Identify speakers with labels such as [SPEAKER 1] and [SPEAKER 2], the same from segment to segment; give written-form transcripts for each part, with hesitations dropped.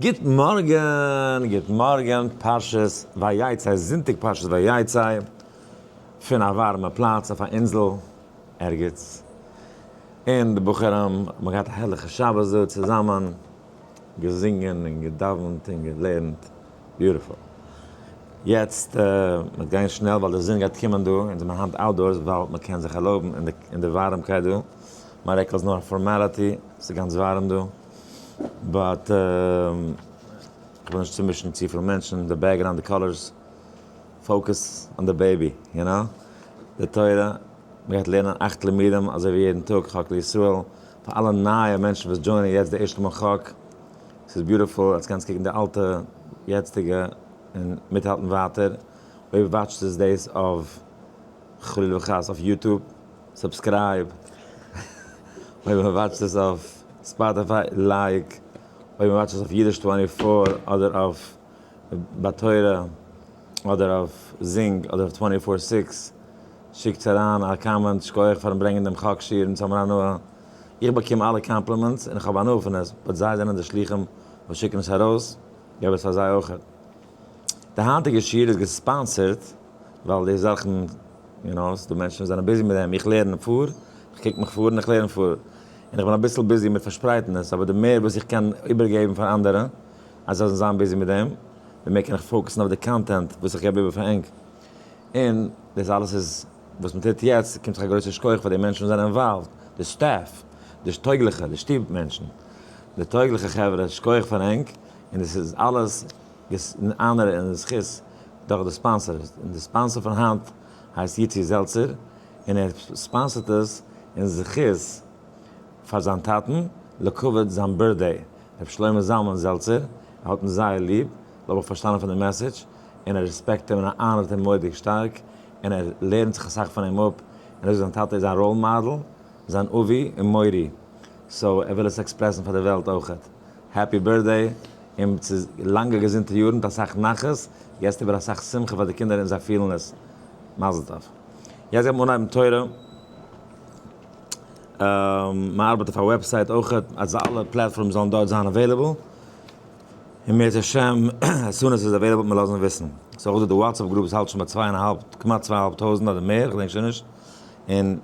[SPEAKER 1] גוט מארגן, גוט מארגן, פרשת ויצא, זונטאג פרשת ויצא, פון א ווארעמע פלאץ אויף א אינזל ערגעץ, און די בחורים האבן געהאט א הערליכע שבת דא צוזאמען, געזינגען און געדאווענט און געלערנט, beautiful. יעצט מ'וועט גיין שנעל ווייל די זון גייט קומען דא, אונז זעמיר היינט outdoors ווייל מ'קען זיך ערלויבן אין די ווארעמקייט דא, מיין רעקל איז נאר א formality, ס'איז גאנץ ווארעם דא. but איך וויל נישט צומישן צופיל מענטשן, די background, די colors, focus on the baby, you know, די תורה, מען גייט לערנען אכט לימודים אזוי ווי יעדן טאג, חק לישראל, פאר אלע נייע מענטשן וואס join ען יעצט די ערשטע מאל חק, ס'איז beautiful, עטס קענטס קוקן די אלטע, יעצטיגע, און מיטהאלטן ווייטער, אויב watch ט עס דאס אויף חלילה וחס אויף YouTube, subscribe, אויב מען watch ט עס אויף Spotify like, אויב מען watch ט עס אויף אידיש 24 אדער אויף בתורה אדער אויף זינג אדער אויף 24 six, שיקטס אריין א comment, שכוח פארן ברענגען דעם חק שיעור אונז האבן הנאה, איך באקום אלע compliments און איך האב הנאה פון עס, but זיי זענען די שלוחים וואס שיקן עס ארויס, געב עס פאר זיי אויכעט. די היינטיגע שיעור איז גע sponsor ט ווייל די זאכן you know, ס'דא מענטשן וואס זענען busy מיט דעם, איך לערן פאר, איך קוק מיך פאר און איך לערן פאר, און איך בין אביסל busy מיט פארשפרייטן עס, אבער די מער וואס איך קען איבערגעבן פאר אנדערע אז זיי זאלן זיין busy מיט דעם, די מער קען איך focus ן אויף די content וואס איך געב איבער פאר ענק. און דאס אלעס איז וואס מען טוט יעצט, קומט זיך א גרויסע שכוח פאר די מענטשן וואס זענען involved, די staff, די טויגליכע, די שטוב מענטשן, די טויגליכע חברה, שכוח פאר ענק, און דאס איז אלעס אין honor און זכות דורך די sponsors, און די sponsor פון היינט הייסט יצי זעלצער, און ער sponsor ט עס אין זכות פאר זיין טאטן לכבוד זיין birthday, ר' שלמה זלמן זעלצער, ער האט אים זייער ליב, האב איך פארשטאנען פון די message, און ער respect אים און ער honor ט אים מורא'דיג שטארק, און ער לערנט זיך אסאך פון אים אפ, און ער זאגט זיין טאטע איז זיין role model, זיין אבי און מורי, so ער וויל עס express ן פאר די וועלט אויכעט. happy birthday, און צו לאנגע געזונטע יארן מיט אסאך נחת, געסט איבער אסאך שמחה פאר די קינדער און זיי פילן עס. מזל טוב. יעצט גייט מען אנהייבן תורה. מען ארבעט אויף א website אויכעט אז אלע platforms זאלן דארט זיין available. און אם ירצה השם as soon as ס'איז available וועט מען לאזן וויסן. ס'איז אויך דא די WhatsApp group וואס האלט שוין ביי צוויי און א האלב, כמעט צוויי אהאלב טויזנט אדער מער, כ'דענק שוין נישט. און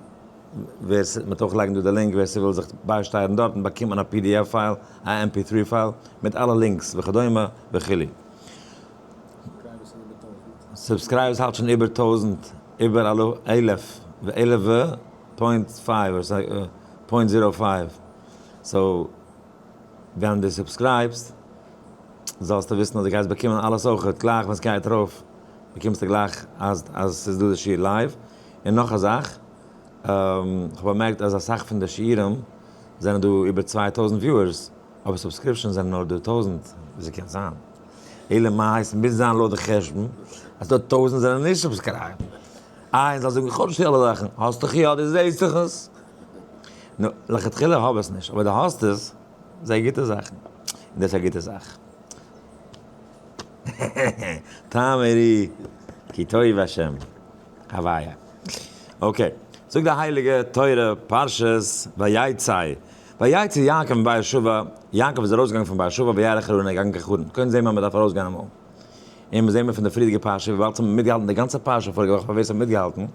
[SPEAKER 1] ווער ס, מ'וועט אויך לייגן דא די link, ווער ס'וויל זיך ביישטייערן דארטן באקומט מען א PDF file, א MP3 file, מיט אלע links וכדומה וכו'. subscribers האלט שוין איבער טויזנט, איבער אלף, אלף ו point five, point zero five, so ווען דו subscribe סט זאלסטו וויסן אז דו גייסט באקומען אלעס אויכעט גלייך ווען סגייט ארויף באקומסטו גלייך אז אז ס'איז דא די שיעור live, און נאך א זאך, כ'האב באמערקט אז אסאך פון די שיעורים זענען דא איבער 2000 viewers, אבער subscriptions זענען נאר דא טויזנט, וויאזוי קען זיין? אלא מאי ס'מוז זיין לויט די חשבון אז דא טויזנט זענען נישט subscribed. איי און זאל זאגן איך האב נישט די אלע זאכן, האסט דאך יא, דו זעסט דאך עס. נו, לכתחילה האב עס נישט, אבער דו האסט עס, זיי גוטע זאכן. און דאס איז א גוטע זאך. תאמרי כי טוב השם. הוויה. okay. זאגט די הייליגע תורה, פרשת ויצא. ויצא יעקב מבאר שבע, יעקב איז ארויסגעגאנגען פון באר שבע וילך חרנה, געגאנגען קיין חרן. קודם זעהן מיר אז מען דארף ארויסגיין אמאל. און זעהן מיר פון די פריערדיגע פרשה, וויבאלד ס'האט מיטגעהאלטן די גאנצע פרשה פאריגע וואך פאר ווער ס'האט מיטגעהאלטן,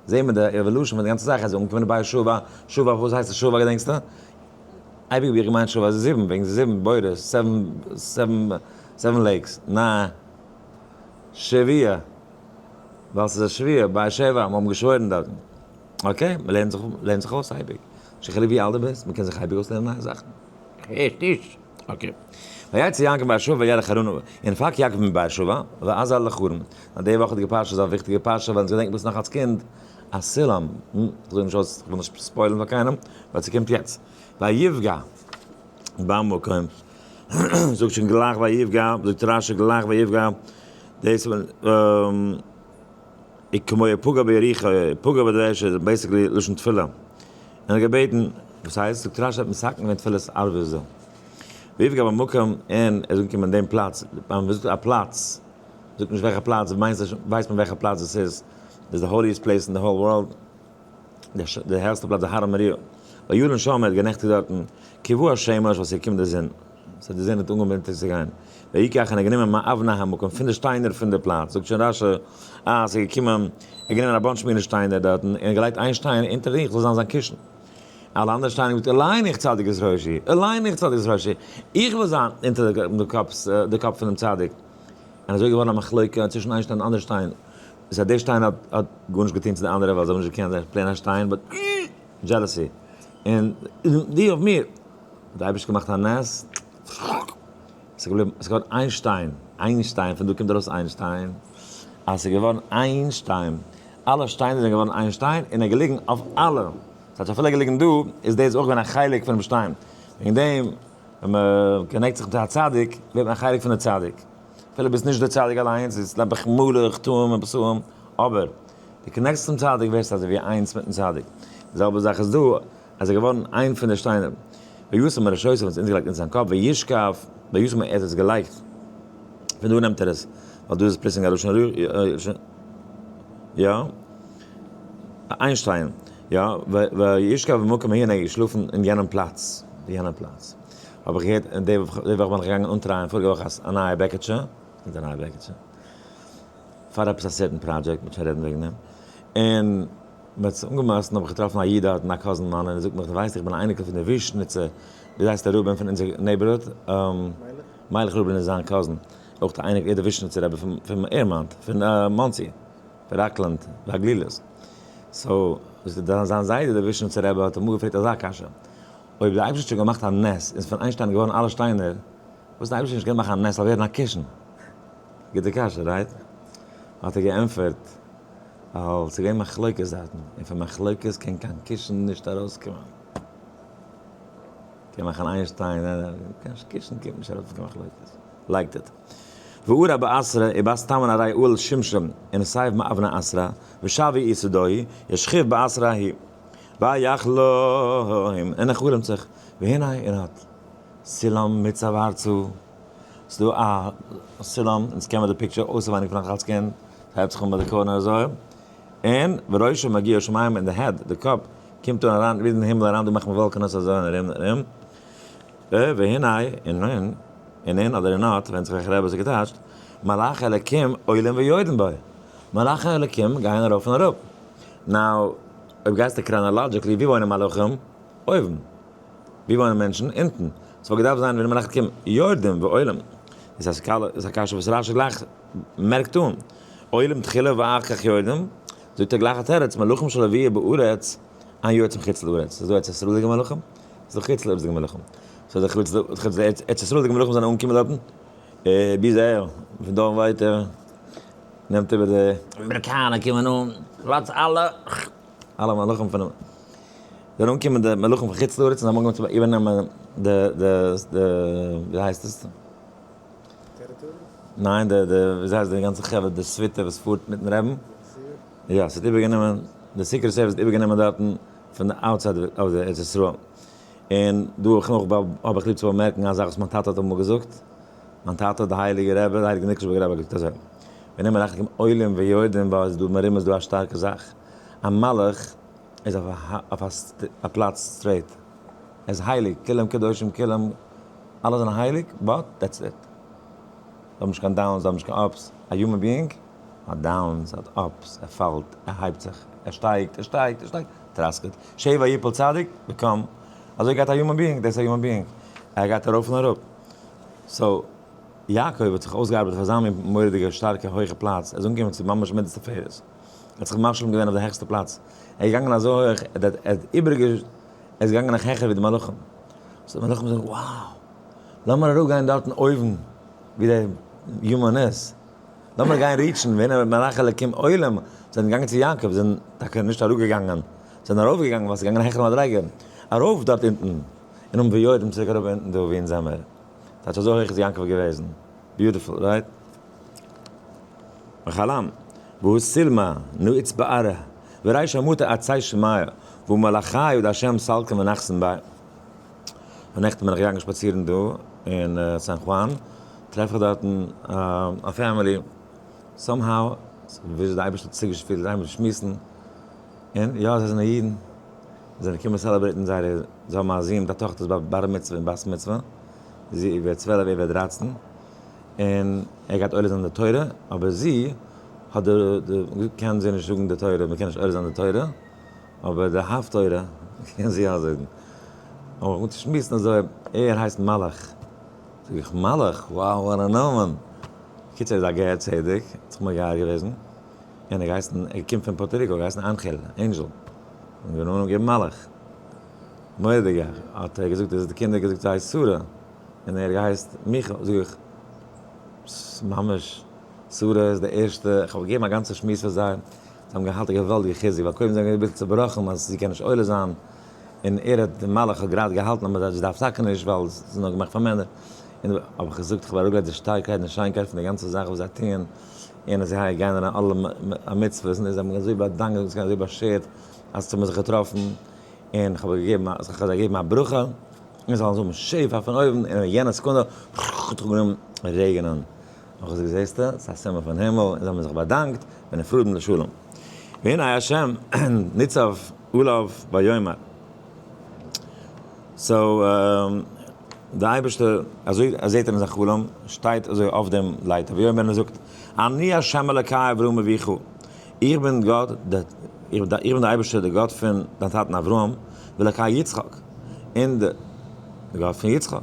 [SPEAKER 1] זעהן מיר די evolution פון די גאנצע זאך, אז אנגעקומען אין באר שבע, שבע וואס הייסט עס שבע געדענקסטו? אייביג האב איך געמיינט שבע איז זיבן, וועגן זיבן בורות, seven, seven, seven lakes, ניין, שביה, ווייל ס'איז א שביה, באר שבע, מ'האבן געשוואוירן דארטן. okay, מ'לערנט זיך, מ'לערנט זיך אויס אייביג. נישט קיין חילוק ווי אלט דו ביסט, מ'קען זיך אייביג אויסלערנען נייע זאכן. הערט נישט? okay. ויצא יעקב מבאר שבע וילך חרנה, און פאק יעקב מבאר שבע, ועזר לחרן. נה די וואכעדיגע פרשה איז א וויכטיגע פרשה, ווייל אונז געדענקן ביסט נאך אלס קינד א סולם. כ'זאג נישט אויס, כ'וויל נישט spoil ן פאר קיינעם, ווייל ס'קומט יעצט. ויפגע במקום, זאגט שוין גלייך ויפגע, זאגט רשי גלייך ויפגע, דאס כמו פגע ביריחו, פגע בדבש איז basically לשון תפילה. און ער האט געבעטן, וואס הייסט? זאגט רשי האט מתקן געווען תפילת ערבית זו. ויפגע במקום, און ער איז אנגעקומען אין דעם פלאץ, ווען מ'זאגט א פלאץ, זאגט נישט וועלכע פלאץ, ווייסט מען וועלכע פלאץ דאס איז, דאס איז די holiest place אין די whole world, די העכסטע פלאץ די הר המוריה. וילן שם, ער האט גענעכטיגט דארטן, כי בא השמש, ווייל ס'איז געקומען די זון. סא די זון האט אנגעהויבן אונטער צו גיין. ויקח און ער האט גענומען מאבני המקום, פון די שטיינער פון די פלאץ, זאגט שוין רשי, אז ס'איז געקומען, ער האט גענומען א bunch מיני שטיינער דארטן, און געלייגט איין שטיין אונטער זיך זאל זיין זיין קישן. אלע אנדערע שטיינער געזאגט, עלי הניח צדיק את ראשי, עלי הניח צדיק את ראשי, איך וויל זיין אונטער די קאפ פונעם צדיק. און אזוי איז געווארן א מחלוקה צווישן איין שטיין און אנדערע שטיין. סא די שטיין האט גארנישט געטון צו די אנדערע ווייל זיי האבן נישט געקענט, זיי plain א שטיין, but jealousy. און די אויף מיר. האט די אייבערשטער געמאכט א נס, ס'איז געבליבן, ס'איז געווארן איין שטיין, איין שטיין, פון דא קומט ארויס איין שטיין, אז ס'איז געווארן איין שטיין, אלע שטיינער זענען געווארן איין שטיין, און ער איז געליגן אויף אלע, ס'הייסט אפילו ער איז געליגן דא, איז דאס אויך געווען א חלק פונעם שטיין, וועגן דעם ווען מען connect זיך מיט א צדיק, ווערט מען א חלק פון די צדיק, אפילו ביסט נישט דער צדיק אליינס, איז נעבעך מלא חטאים ופשעים, אבער דו connect סט צום צדיק ווערסטו אזוי ווי איינס מיטן צדיק, די זעלבע זאך איז דא, אז ער איז געווארן איין פון די שטיינער, וישם מראשותיו האט עס אונטערגעלייגט אין זיין קאפ, וישכב, וישם ער האט עס געלייגט, פון דא נעמט ער עס, ווייל דא איז פלוצלינג א לשון ר, יא, איין שטיין, יא, וישכב במקום ההוא און ער איז געשלאפן אין יענעם פלאץ, יענעם פלאץ, האב איך געהערט, די וואך בין איך געגאנגען אנ try ען פאריגע וואך א נייע בעקעטשע, א נייע בעקעטשע, פאר עפעס א certain project, מ'וועט שוין רעדן וועגן דעם, און. מ'האט זיך אנגעמאסטן האב איך געטראפן א איד דארטן א cousin מיינער און ער זאגט מיך דו ווייסט איך בין א אייניקל פון די וויזשניצער ווי הייסט דער רבין פון אונזער neighborhood? מיילעך רובין איז זיין cousin אויך א אייניקל איז דער וויזשניצער רבי פון עירמאנט פון מאנסי פון ראקלענד והגלילות so זיין זיידע דער וויזשניצער רבי האט אמאל געפרעגט אזא קשיא אויב די אייבערשטער האט שוין געמאכט א נס און פון איין שטיין איז געווארן אלע שטיינער וואס האט די אייבערשטער נישט געקענט מאכן א נס זאל ווערן א קישן? גוטע קשיא right? האט ער געענטפערט ווייל ס'איז געווען מחלוקת דארטן, און פון מחלוקת קען קיין קישן נישט ארויסקומען. קען מאכן איין שטיין, קיין קישן קומט נישט ארויס פון קיין מחלוקת. לייקט איט. וארא בעשרה ובת תמן ארי אהל שמשון און סייב מאבני עשרה ושבי יסודוהי ישכיב בעשרה ההיא ויחלום און ער חלומ'ט זיך והנה און האט סולם מוצב ארצה ס'דא א סולם אונז קען מען די picture אויסעווייניג פון א חאצקען ס'הייבט זיך אן ביי די corner אזוי, און וראשו מגיע השמים און די head, די קאפ, קומט אן אריין ביז אין הימל אריין, דא מאכט מען וואלקענעס אזוי און ארום און ארום, והנה, און און, און און אדער און אט, ווענדט זיך וועלכע רבי עס האט געטייטשט, מלאכי אלקים עולים ויורדים בו, מלאכי אלקים גייען ארויף און אראפ. now, אויב גייסטו chronologically, ווי וואוינען מלאכים? אויבן. ווי וואוינען מענטשן? אונטן. ס'וואלט געדארפט זיין ווען מלאכי אלקים יורדים ועולים. איז א קשיא וואס רשי גלייך מערקט אן, עולים תחילה ואחר כך יורדים, זאגט ער גלייך א תירוץ, מלאכים של הוויה בארץ, אין יוצאים חוץ לארץ, ס'איז דא ארץ ישראל'דיגע מלאכים, ס'איז דא חוץ לארצ'דיגע מלאכים, so די חוץ ארץ ישראל'דיגע מלאכים זענען אנגעקומען דארטן, ביז אהער, פון דא און ווייטער נעמט איבער די אמעריקאנער קומען אן, לאזטס אלע אלע מלאכים פונעם, זענען אנגעקומען די מלאכים פון חוץ לארץ און זיי האבן אנגעהויבן צו איבערנעמען די די די ווי הייסט עס? ניין די די וויאזוי הייסט די גאנצע חברה די סוויטע וואס פארט מיטן רעבן? יא ס'האט איבערגענומען די Secret Service האט איבערגענומען דארטן פון די outside of די ארץ ישראל. און דא האב איך נאך האב איך ליב צו באמערקן א זאך וואס מיין טאטע האט אמאל געזאגט, מיין טאטע די הייליגע רבי די הייליגע ניקלשבורגער רבי האט געזאגט אזוי, והנה מלאכים עולים ויורדים בה איז דא מרומז דא א שטארקע זאך, א מלאך איז אויף א פלאץ straight, ער איז הייליג, כולם קדושים כולם אלע זענען הייליג, but that's it. זיי האבן נישט קיין downs, זיי האבן נישט קיין ups. א human being האט downs, האט ups, ער פאלט, ער הייבט זיך, ער שטייגט, ער שטייגט, ער שטייגט, טראסקעט. שבע יפול צדיק וקם. אזוי גייט א human being, דאס איז א human being. ער גייט ארויף און אראפ. so, יעקב האט זיך אויסגעארבעט אויף אזא מין מורא'דיגע שטארקע הויכע פלאץ, ער איז אנגעקומען צו ממש מידת תפארת. ער האט זיך משלים געווען אויף די העכסטע פלאץ. ער איז געגאנגען אזוי הויך, ער האט איבערגע. ער איז געגאנגען נאך העכער ווי די מלאכים. so די מלאכים זאגן, wow! לאמיר אראפגיין דארטן אויבן ווי דער human איז, לאמיר גיין reach ן, והנה מלאכי אלקים עולים, זענען געגאנגען צו יעקב, זענען טאקע נישט אראפגעגאנגען, זענען ארויפגעגאנגען ווייל ס'איז געגאנגען א העכערע מדריגה, ארויף דארט אונטן, און האבן ויורדים צוריק אראפ אונטן דא ווי אונז זעמער. טייטש אזוי הויך איז יעקב געוועזן. beautiful, right? וחלם, והוא סולמא, נעוץ בארעא, וריש המטה עצי שמיא, והוא מלאכי דהשם סלקין ונחתין ביה. און נעכטן בין איך געגאנגען שפאצירן דא אין סאן חואן, טרעף איך דארטן א family, somehow, וויאזוי די אייבערשטער האט צוגעשפילט, זיי האבן שמועסן, און יא זיי זענען אידן, זיי זענען געקומען celebrate ן זייערע, זיי האבן א זון מיט א טאכטער איז ביי בר מצוה און בת מצוה, זי ווערט 12, ער ווערט 13, און ער גייט עולה זיין די תורה, אבער זי האט די די קען זי נישט זאגן די תורה, מען קען נישט עולה זיין די תורה, אבער די הפטורה קען זי יא זאגן. האב איך אנגעהויבן צו שמועסן אזוי, ער הייסט מלאך. זאג איך, מלאך? wow וואט א נאמען! בקיצור ער איז א גר צדק, האט זיך מגייר געוועזן, און ער געהייסן, ער קומט פון פארטא ריקא, געהייסן אנכעל, angel, און די נאמען געבן מלאך. מורא'דיג, האט ער געזאגט, איז די קינדער געזאגט זיי שרה, און ער געהייסט מיכאל, זאג איך, ממש, שרה איז די ערשטע, איך האב געגעבן א גאנצע שמועס פאר זיי, זיי האבן געהאט א געוואלדיגע חיזוק, ווייל קודם זענען געווען אביסל צובראכן אז זי קען נישט עולה זיין, און ער האט, די מלאך האט גראד געהאלטן אז מען דארף טאקע נישט ווייל עס איז נאר געמאכט פאר מענער, און האב איך געזאגט איך האב אראפגעלייגט די שטארקייט און שיינקייט פון די גאנצע זאך וואס זיי טוען, און אז זיי גייען אריין אלע מצוות, און זיי האבן אזוי באדאנקט און אזוי באשערט אז האבן זיך געטראפן, און איך האב געגעבן א, איך האב זיי געגעבן א ברכה, און זיי זאלן האבן שפע פון אויבן, און אין יענע סעקונדע האט זיך אנגעהויבן רעגענען. האב איך געזאגט זעסטו, ס'איז א סימן פון הימל, און זיי האבן זיך באדאנקט, ונפרדים לשלום. והנה השם ניצב עליו ויאמר. so די אייבערשטער, אזוי זעט ער אין זיין חלום, שטייט אזוי אויף דעם לייטער, ויאמר און ער זאגט, אני השם אלקי אברהם אביך, איך בין גאט, איך בין דער אייבערשטער דער גאט פון דיין טאטן אברהם, ואלקי יצחק, און דער גאט פון יצחק.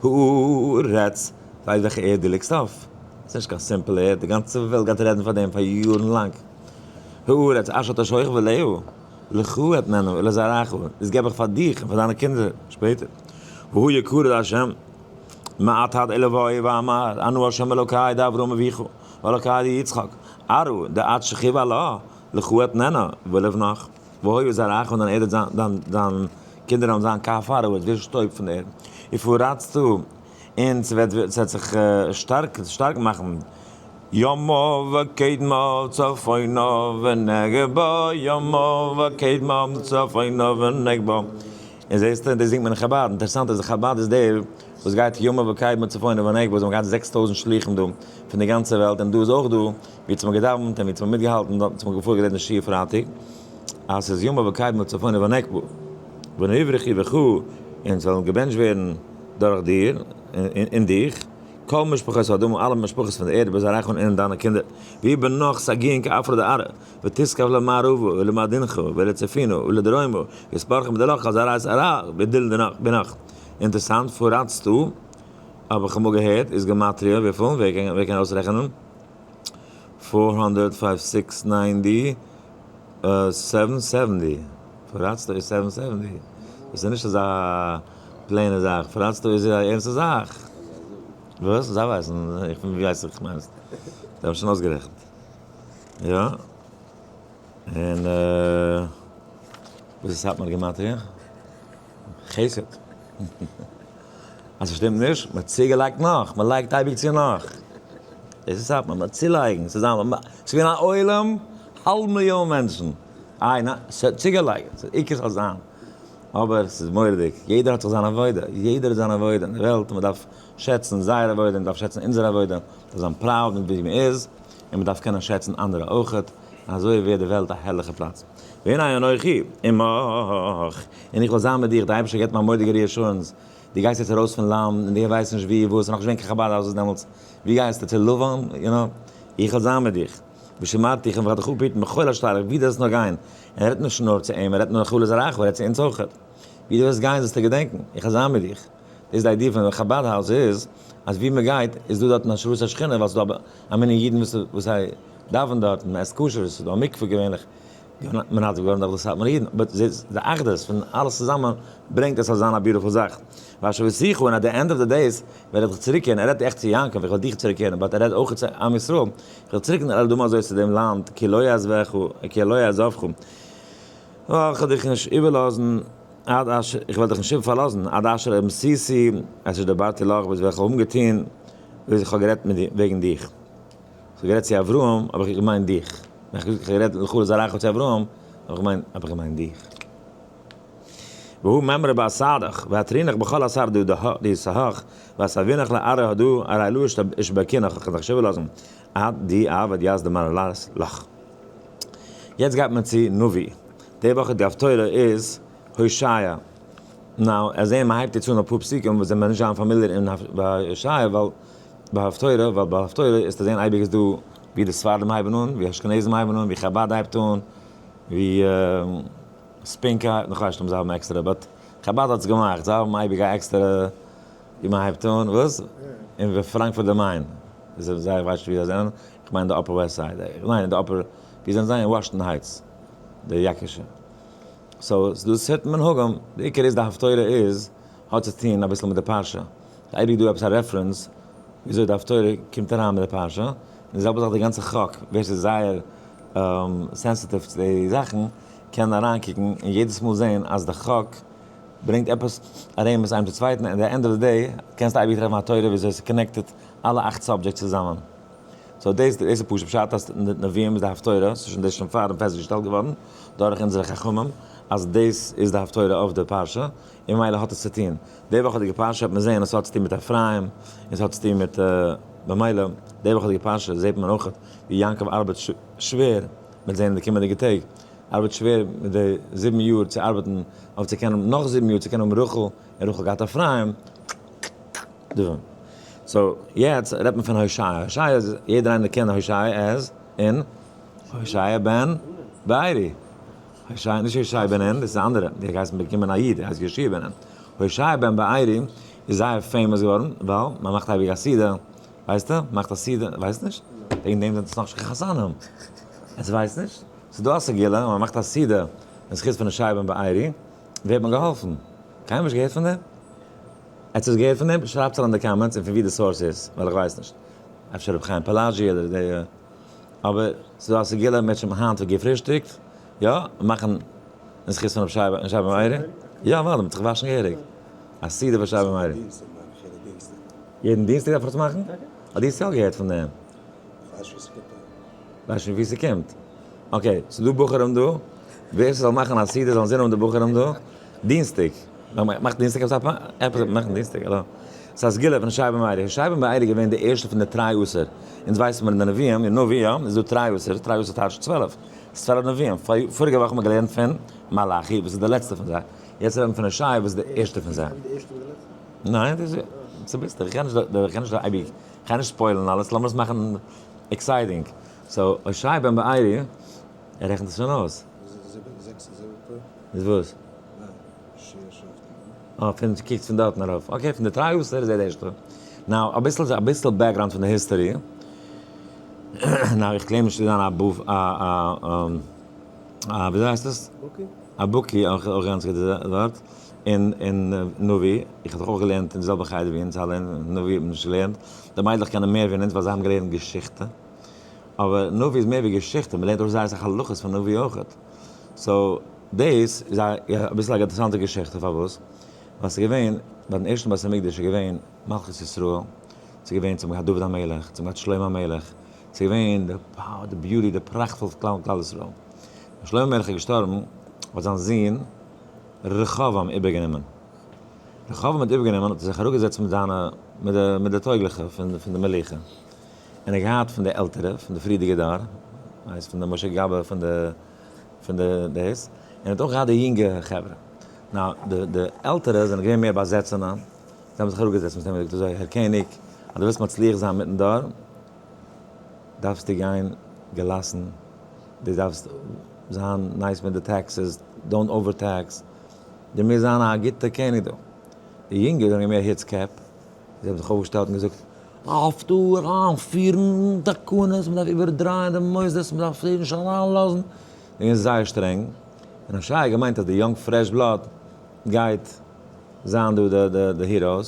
[SPEAKER 1] הארץ, ווייסט וועלכע ערד דו ליגסט אויף? ס'איז נישט קיין simple ערד, די גאנצע וועלט גייט רעדן פאר דעם פאר יארן לאנג. הארץ אשר אתה שוכב עליה, לך אתננה ולזרעך, דאס געב איך פאר דיך און פאר דיינע קינדער שפעטער. והוא יקרא לה' מעתה עד אלוה ואמר, אנא ה' אלוקי דאברהם אביך, ואלוקי דיצחק, ארעא דאת שכיב עלה, לך אתננה ולבנך, והיה זרעך און דיין ערד וועט זיין, דיין קינדער וועלן זיין כעפר הארץ, ווי שטויב פון די ערד. ופרצת, און ס'וועט זיך שטארק שטארק מאכן, ימה וקדמה צפונה ונגבה, ימה וקדמה צפונה ונגבה. און זעסטו, דאס זינגט מען אין חבד, אינטערעסאנט אז חבד איז דער וואס גייט ימה וקדמה צפונה ונגבה, זיי האבן געהאט 6000 שלוחים דא פון די גאנצע וועלט, און דא איז אויך דא, ווי האט מען געדאווענט און ווי האט מען מיטגעהאלטן, דארט האט מען פארגעלערנט די שיעור פרייטאג, אז ס'איז ימה וקדמה צפונה ונגבה, ונברכו בך, און זאלן געבענטשט ווערן דורך דיר און דיך, כל משפחות האדמה, אלע משפחות פון די ערד, בזרעך און אין דיינע קינדער, ויהי בנך סגין כעפרא דארעא, ותשגב למערבא ולמדינך ולצפונא ולדרומא, ויתברכו בדלך על זרע זרעך בדיל בנך. אינטערסאנט, ופרצת, האב איך אמאל געהערט, איז גמטריא וויפיל? ווער קען אויסרעכענען? four hundred five six ninety seven seventy. ופרצת איז seven seventy. דאס איז נישט אזא plain ע זאך, ופרצת איז א ערנסטע זאך. וואס? זיי ווייסן, איך פון ווי ווייס איך מיינסט? זיי האבן שוין אויסגערעכנט. יא. און וואס איז סאטמאר גימטריא? חסד. אז ס'שטימט נישט, מ'האט צוגעלייגט נאך, מ'לייגט אייביג צו נאך. דאס איז סאטמאר, מ'האט צולייגן, ס'איז געווען א עולם, האלב מיליאן מענטשן. איי ניין, ס'האט צוגעלייגט, ס'איז עיקר ס'זאל זיין. אבער ס'איז מורא'דיג, יעדער האט זיך זיין עבודה, יעדער האט זיין עבודה אין די וועלט, און מ'דארף שעצן זייער עבודה, און מ'דארף שעצן אונזער עבודה, מ'דארף זיין proud מיט ווי מ'איז, און מ'דארף קענען שעצן אנדערע אויכעט, און אזוי ווערט די וועלט א הערליכע פלאץ. והנה אנכי עמך, און איך וועל זיין מיט דיך, די אייבערשטער געבט מיר א מורא'דיגע reassurance, דו גייסט יעצט ארויס פון לאנד, און דו ווייסט נישט ווי, וואס, נאכנישט געווען קיין חבד houses דעמאלטס, ווי גייסטו, צו לבן, you know, איך וועל זיין מיט דיך. ושמרתיך און וועל דיך אפהיטן בכל אשר תלך, ווי דו וועסט נאר גיין. און ער רעדט נישט נאר צו אים, ער רעדט נאר לך ולזרעך, ער רעדט צו אונז אויך. ווי דו וועסט גיין זאלסטו געדענקען, איך וועל זיין מיט דיך. דאס איז די idea פון חבד house איז, אז ווי מען גייט איז דא דארטן השראת השכינה, ווייל ס'איז דא א מנין אידן וואס וואס זיי דאווענען דארטן, מען עסט כשר, ס'איז דא א מקווה געווענליך, מנדב געווארן דורך די סאטמארע אידן, but די אחדות פון אלעס צוזאמען ברענגט עס זאל זיין א beautiful זאך. והשיבותיך און at the end of the days וועל איך דיך צוריקקערן, ער רעדט עכט צו יעקב, איך וועל דיך צוריקקערן, but ער רעדט אויך צו עם ישראל, איך וועל צוריקקערן אל האדמה הזאת צו דעם לאנד, כי לא אעזבך, כי לא אעזבך, ווייל איך וועל דיך נישט איבערלאזן, עד אשר, איך וועל דיך נישט פארלאזן, עד אשר עשיתי את אשר דברתי לך, וואס וועל איך האבן געטון, וואס איך האב גערעדט מיט וועגן דיך. איך האב גערעדט צו אברהם, האב איך געמיינט דיך. ווען איך האב געזאגט איך האב גערעדט לך ולזרעך צו אברהם, האב איך געמיינט, האב איך געמיינט דיך. והוא ממרא באסדך, והטרינך בכל אתר דהא דיסהך, ואסבינך לארעא הדא, ארעא לא אשבקינך, איך וועל דיך נישט איבערלאזן, עד די עבד יז דמר לך. יעצט גייט מען צו נביא. די וואך די הפטורה איז הושע. Now, אז זעהן מ'הייבט יעצט אן אפאר פסוקים וואס זענען נישט זיין familiar אין ביי ישעיה ווייל ביי הפטורה, ווייל ביי הפטורה איז צו זעהן אייביג איז דא ווי די ספרדים הייבן אן, ווי אשכנזים הייבן אן, ווי חבד הייבט אן, ווי ספינקא, נאך ווייס נישט אויב זיי האבן עקסטערע, but חבד האט עס געמאכט, זיי האבן אייביג א עקסטערע ווי מען הייבט אן, וואס? און ווי פראנקפורט די מיין, זיי איך ווייס נישט ווי זיי זענען, איך מיין די Upper West Side, ניין אין די upper, ווי זענען זיי? אין וואשינגטאן הייטס, די יעקישע. So ס'דא certain מנהגים, די עיקר איז די הפטורה איז, האט צו טון אביסל מיט די פרשה, ס'איז אייביג דא עפעס א reference וויאזוי די הפטורה קומט אריין מיט די פרשה, און די זעלבע זאך די גאנצע חק, ווער ס'איז זייער sensitive צו די זאכן קען אריינקוקן און יעדעס מאל זען אז די חק ברענגט עפעס א רמז איינעם צום צווייטן, אין די end of the day קענסטו אייביג טרעפן א תורה וויאזוי ס'איז connected אלע אכט subjects צוזאמען. So דאס דאס איז פשוט פשט אז אין די נביאים איז די הפטורה, ס'איז שוין דאס שוין פארדעם פעסטגעשטעלט געווארן דורך אונזערע חכמים אז דאס איז די הפטורה אויף די פרשה, און ממילא האט עס צו טון. די וואכעדיגע פרשה וועט מען זען אז ס'האט צו טון מיט אפרים, און ס'האט צו טון מיט במילא די וואכעדיגע פרשה זעט מען אויך ווי יעקב ארבעט שווער, מ'וועט זען אין די קומענדיגע טעג, ארבעט שווער מיט די 7 יאר צו ארבעטן אויף צו קענען נאך 7 יאר צו קענען האבן רחל, און רחל געהאט אפרים. דערפון. So יעצט רעדט מען פון הושע. הושע איז, יעדער איינער קען הושע as אין הושע בן בארי. הושע, נישט הושע בן נון, דאס איז א אנדערע. דער גייסט באקומען א איד, ער הייסט יהושע בן נון. הושע בן בארי איז זייער famous געווארן, ווייל מען מאכט אייביג א סעודה, ווייסטו? מאכט א סעודה, ווייסט נישט? וועגן דעם זענט עס נאכנישט קיין חתנים. עטס ווייסט נישט? ס'איז דא א סגולה, מען מאכט א סעודה אין זכות פון הושע בן בארי, ווערט מען געהאלפן. קיינמאל נישט געהערט פון דעם? עטס האט געהערט פון דעם? שרייבטס אריין אין די comments און פון ווי די source איז, ווייל איך ווייס נישט. אפשר רבי חיים פאלאזשי אדער די. אבער ס'איז דא א סגולה מענטשן האבן היינט געפרישטיגט, יא, מאכן אין זכות פון רבי שייבא מאירי. יא אוודאי, מ'האט זיך געוואשן געהעריג. א סעודה פון שייבא מאירי. יעדן דינסטאג דארף מען עס מאכן? האט די ישרא' געהערט פון דעם? ווייסט נישט ווי ס'קומט. Okay, ס'איז דא בחורים דא, ווער ס'זאל מאכן א סעודה זאל זינען האבן די בחורים דא, דינסטאג. מאכט דינסטאג עפעס א עפעס מאכן דינסטאג, אלא. ס'איז א סגולה פון שייבא מאירי. שייבא מאירי איז געווען די ערשטע פון די תרי עשר. אונז ווייסן מיר אין די נביאים, אין נביא, יא, איז דא תרי עשר, תרי עשר טייטש 12. ס'איז 12 נביאים. פאריגע וואך האבן מיר געלערנט פון מלאכי, וואס איז די לעצטע פון זיי. יעצט רעדט מען פון הושע, וואס איז די ערשטע פון זיי. ניין, דאס איז צוביסלעך. איך קען נישט, איך קען נישט אייביג, איך קען נישט spoil ן אלעס, לאמיר עס מאכן exciting. So, הושע בן בארי, ער רעכנט עס שוין אויס. איז וואס? אה, פון, קוקט פון דארטן ארויף. Okay, פון די תרי עשר איז ער די ערשטע. Now, אביסל, אביסל background פון די history. Now, איך claim נישט צו זיין א בוף, א, א, א, וויאזוי הייסט עס?
[SPEAKER 2] בקי?
[SPEAKER 1] א בקי, אויך אויך גאנץ גוטע ווארט. אין, אין נביא, איך האב דאך אויך געלערנט אין די זעלבע חדר ווי אונז אלע, אין נביא האט מען נישט געלערנט. די מיידלעך קענען מער ווי אונז ווייל זיי האבן געלערנט געשיכטע. אבער נביא איז מער ווי געשיכטע, מען לערנט אויך זייער אסאך הלכות פון נביא אויכעט. So, דאס איז א אביסל א אינטערעסאנטע געשיכטע, פארוואס? ווייל ס'איז געווען, ביים ערשטן בית המקדש איז געווען מלכות ישראל, ס'איז געווען צום געהאט דוד המלך, צום געהאט שלמה המלך, ס'איז געווען די power, די beauty, די פראכט פון כלל כלל ישראל. ווען שלמה המלך איז געשטארבן, האט זיין זון רחבעם איבערגענומען. רחבעם האט איבערגענומען, האט ער זיך אראפגעזעצט מיט זיינע, מיט די, מיט די טויגליכע פון פון די מלוכה. און ער האט געהאט פון די עלטערע, פון די פריערדיגע דור, ווייסט, פון די משה גבאי, פון די, פון די דאס, און ער האט אויך געהאט די יונגע חברה. Now, די די עלטערע זענען געווען מער באזעצענע, זיי האבן זיך אראפגעזעצט מיט אים און געזאגט אזוי, הער קעניג, אז דו ווילסט מצליח זיין מיטן דור, דארפסטו גיין געלאסן, דו דארפסט זיין nice מיט די taxes, don't overtax, דו מוזט זיין א גוטער קעניג דא. די יונגע זענען געווען מער היץ קעפ, זיי האבן זיך אויפגעשטעלט און געזאגט, מ'דארף דא אריינפירן תקנות, מ'דארף איבערדרייען די מוסדות, מ'דארף זיי נישט אריינלאזן. זיי געווען זייער שטרענג, און הושע האט געמיינט אז די young fresh blood גייט זיין דא די די heroes,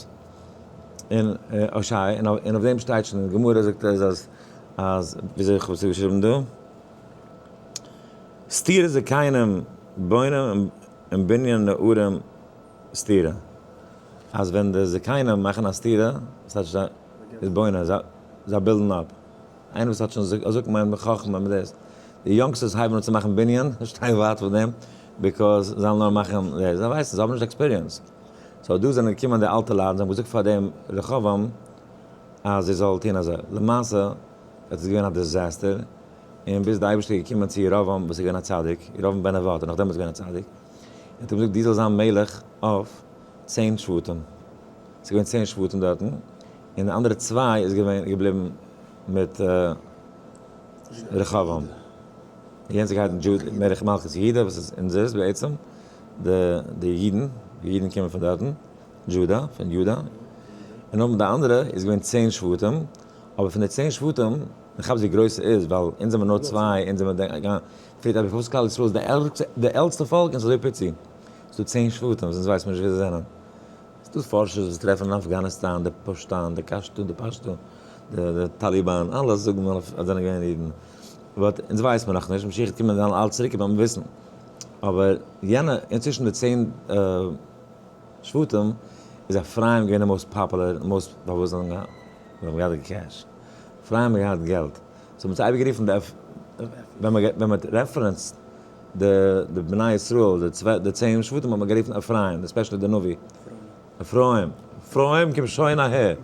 [SPEAKER 1] און הושע, און אויף דעם שטייט שוין אין גמרא זאגט ער אז אז וויאזוי איך האב עס געשריבן דא, סתירה זקנים בונים און בנין נערים סתירה. אז ווען די זקנים מאכן א סתירה, וואס טייטש זיי איז בונה, זיי build ן אפ. איינער וואס האט שוין זאגט מען מיט חכמה מיט דאס. די youngsters הייבן אן צו מאכן בנין, שטיי ווייט פון דעם, because זיי וועלן נאר מאכן דאס. זיי ווייסן, זיי האבן נישט experience. So דא זענען געקומען די אלטע לייט, זיי האבן געזאגט פאר דעם רחבעם אז ער זאל טון אזוי. למעשה עס איז געווען א disaster, און ביז די אייבערשטער איז געקומען צו ירבעם וואס איז געווען א צדיק, ירבעם בן נבט, און נאכדעם איז געווען א צדיק, און האט אים געזאגט דו זאלסט זיין מלך אויף. 10 שבטים. ס'איז געווען 10 שבטים דארטן, און די אנדערע צוויי איז געווען געבליבן מיט רחבעם. יענץ האט געהייסן Judah, מלך מלכות יהודה, וואס איז אונזערס בעצם, די אידן, די אידן קומען פון דארטן, Judah, פון יהודה. און נאכדעם די אנדערע איז געווען 10 שבטים, אבער פון די 10 שבטים, איך כאפ ווי גרויס ס'איז, ווייל אונז זעמיר נאר צוויי, אונז זעמיר פרעגט אבער פארוואס כלל ישראל איז די עלטסטע פאלק און ס'איז אזוי פיצי? ס'איז דא 10 שבטים וואס אונז ווייסט מיר נישט ווער זיי זענען. ס'איז דא פארשערס וואס טרעפן אין אפגאניסטאן די פאשטאן, די קאשטא, די פאשטא, די טאליבאן, אלע זאגן אז זענען געווען אידן. but אונז ווייסט מיר נאכנישט, משיח וועט קומען וועלן אלע צוריק קומען וויסן. אבער יענע, אינצווישן די 10 שבטים איז אפרים געווען די most popular, most פארוואס זיי האבן געהאט די cash. אפרים האט געהאט געלט. so מ'האט זיי אייביג גערופן די ווען מען האט referenced די בני ישראל, די 10 שבטים האט מען גערופן אפרים, especially די נביא. אפרים, אפרים קום שוין אהער.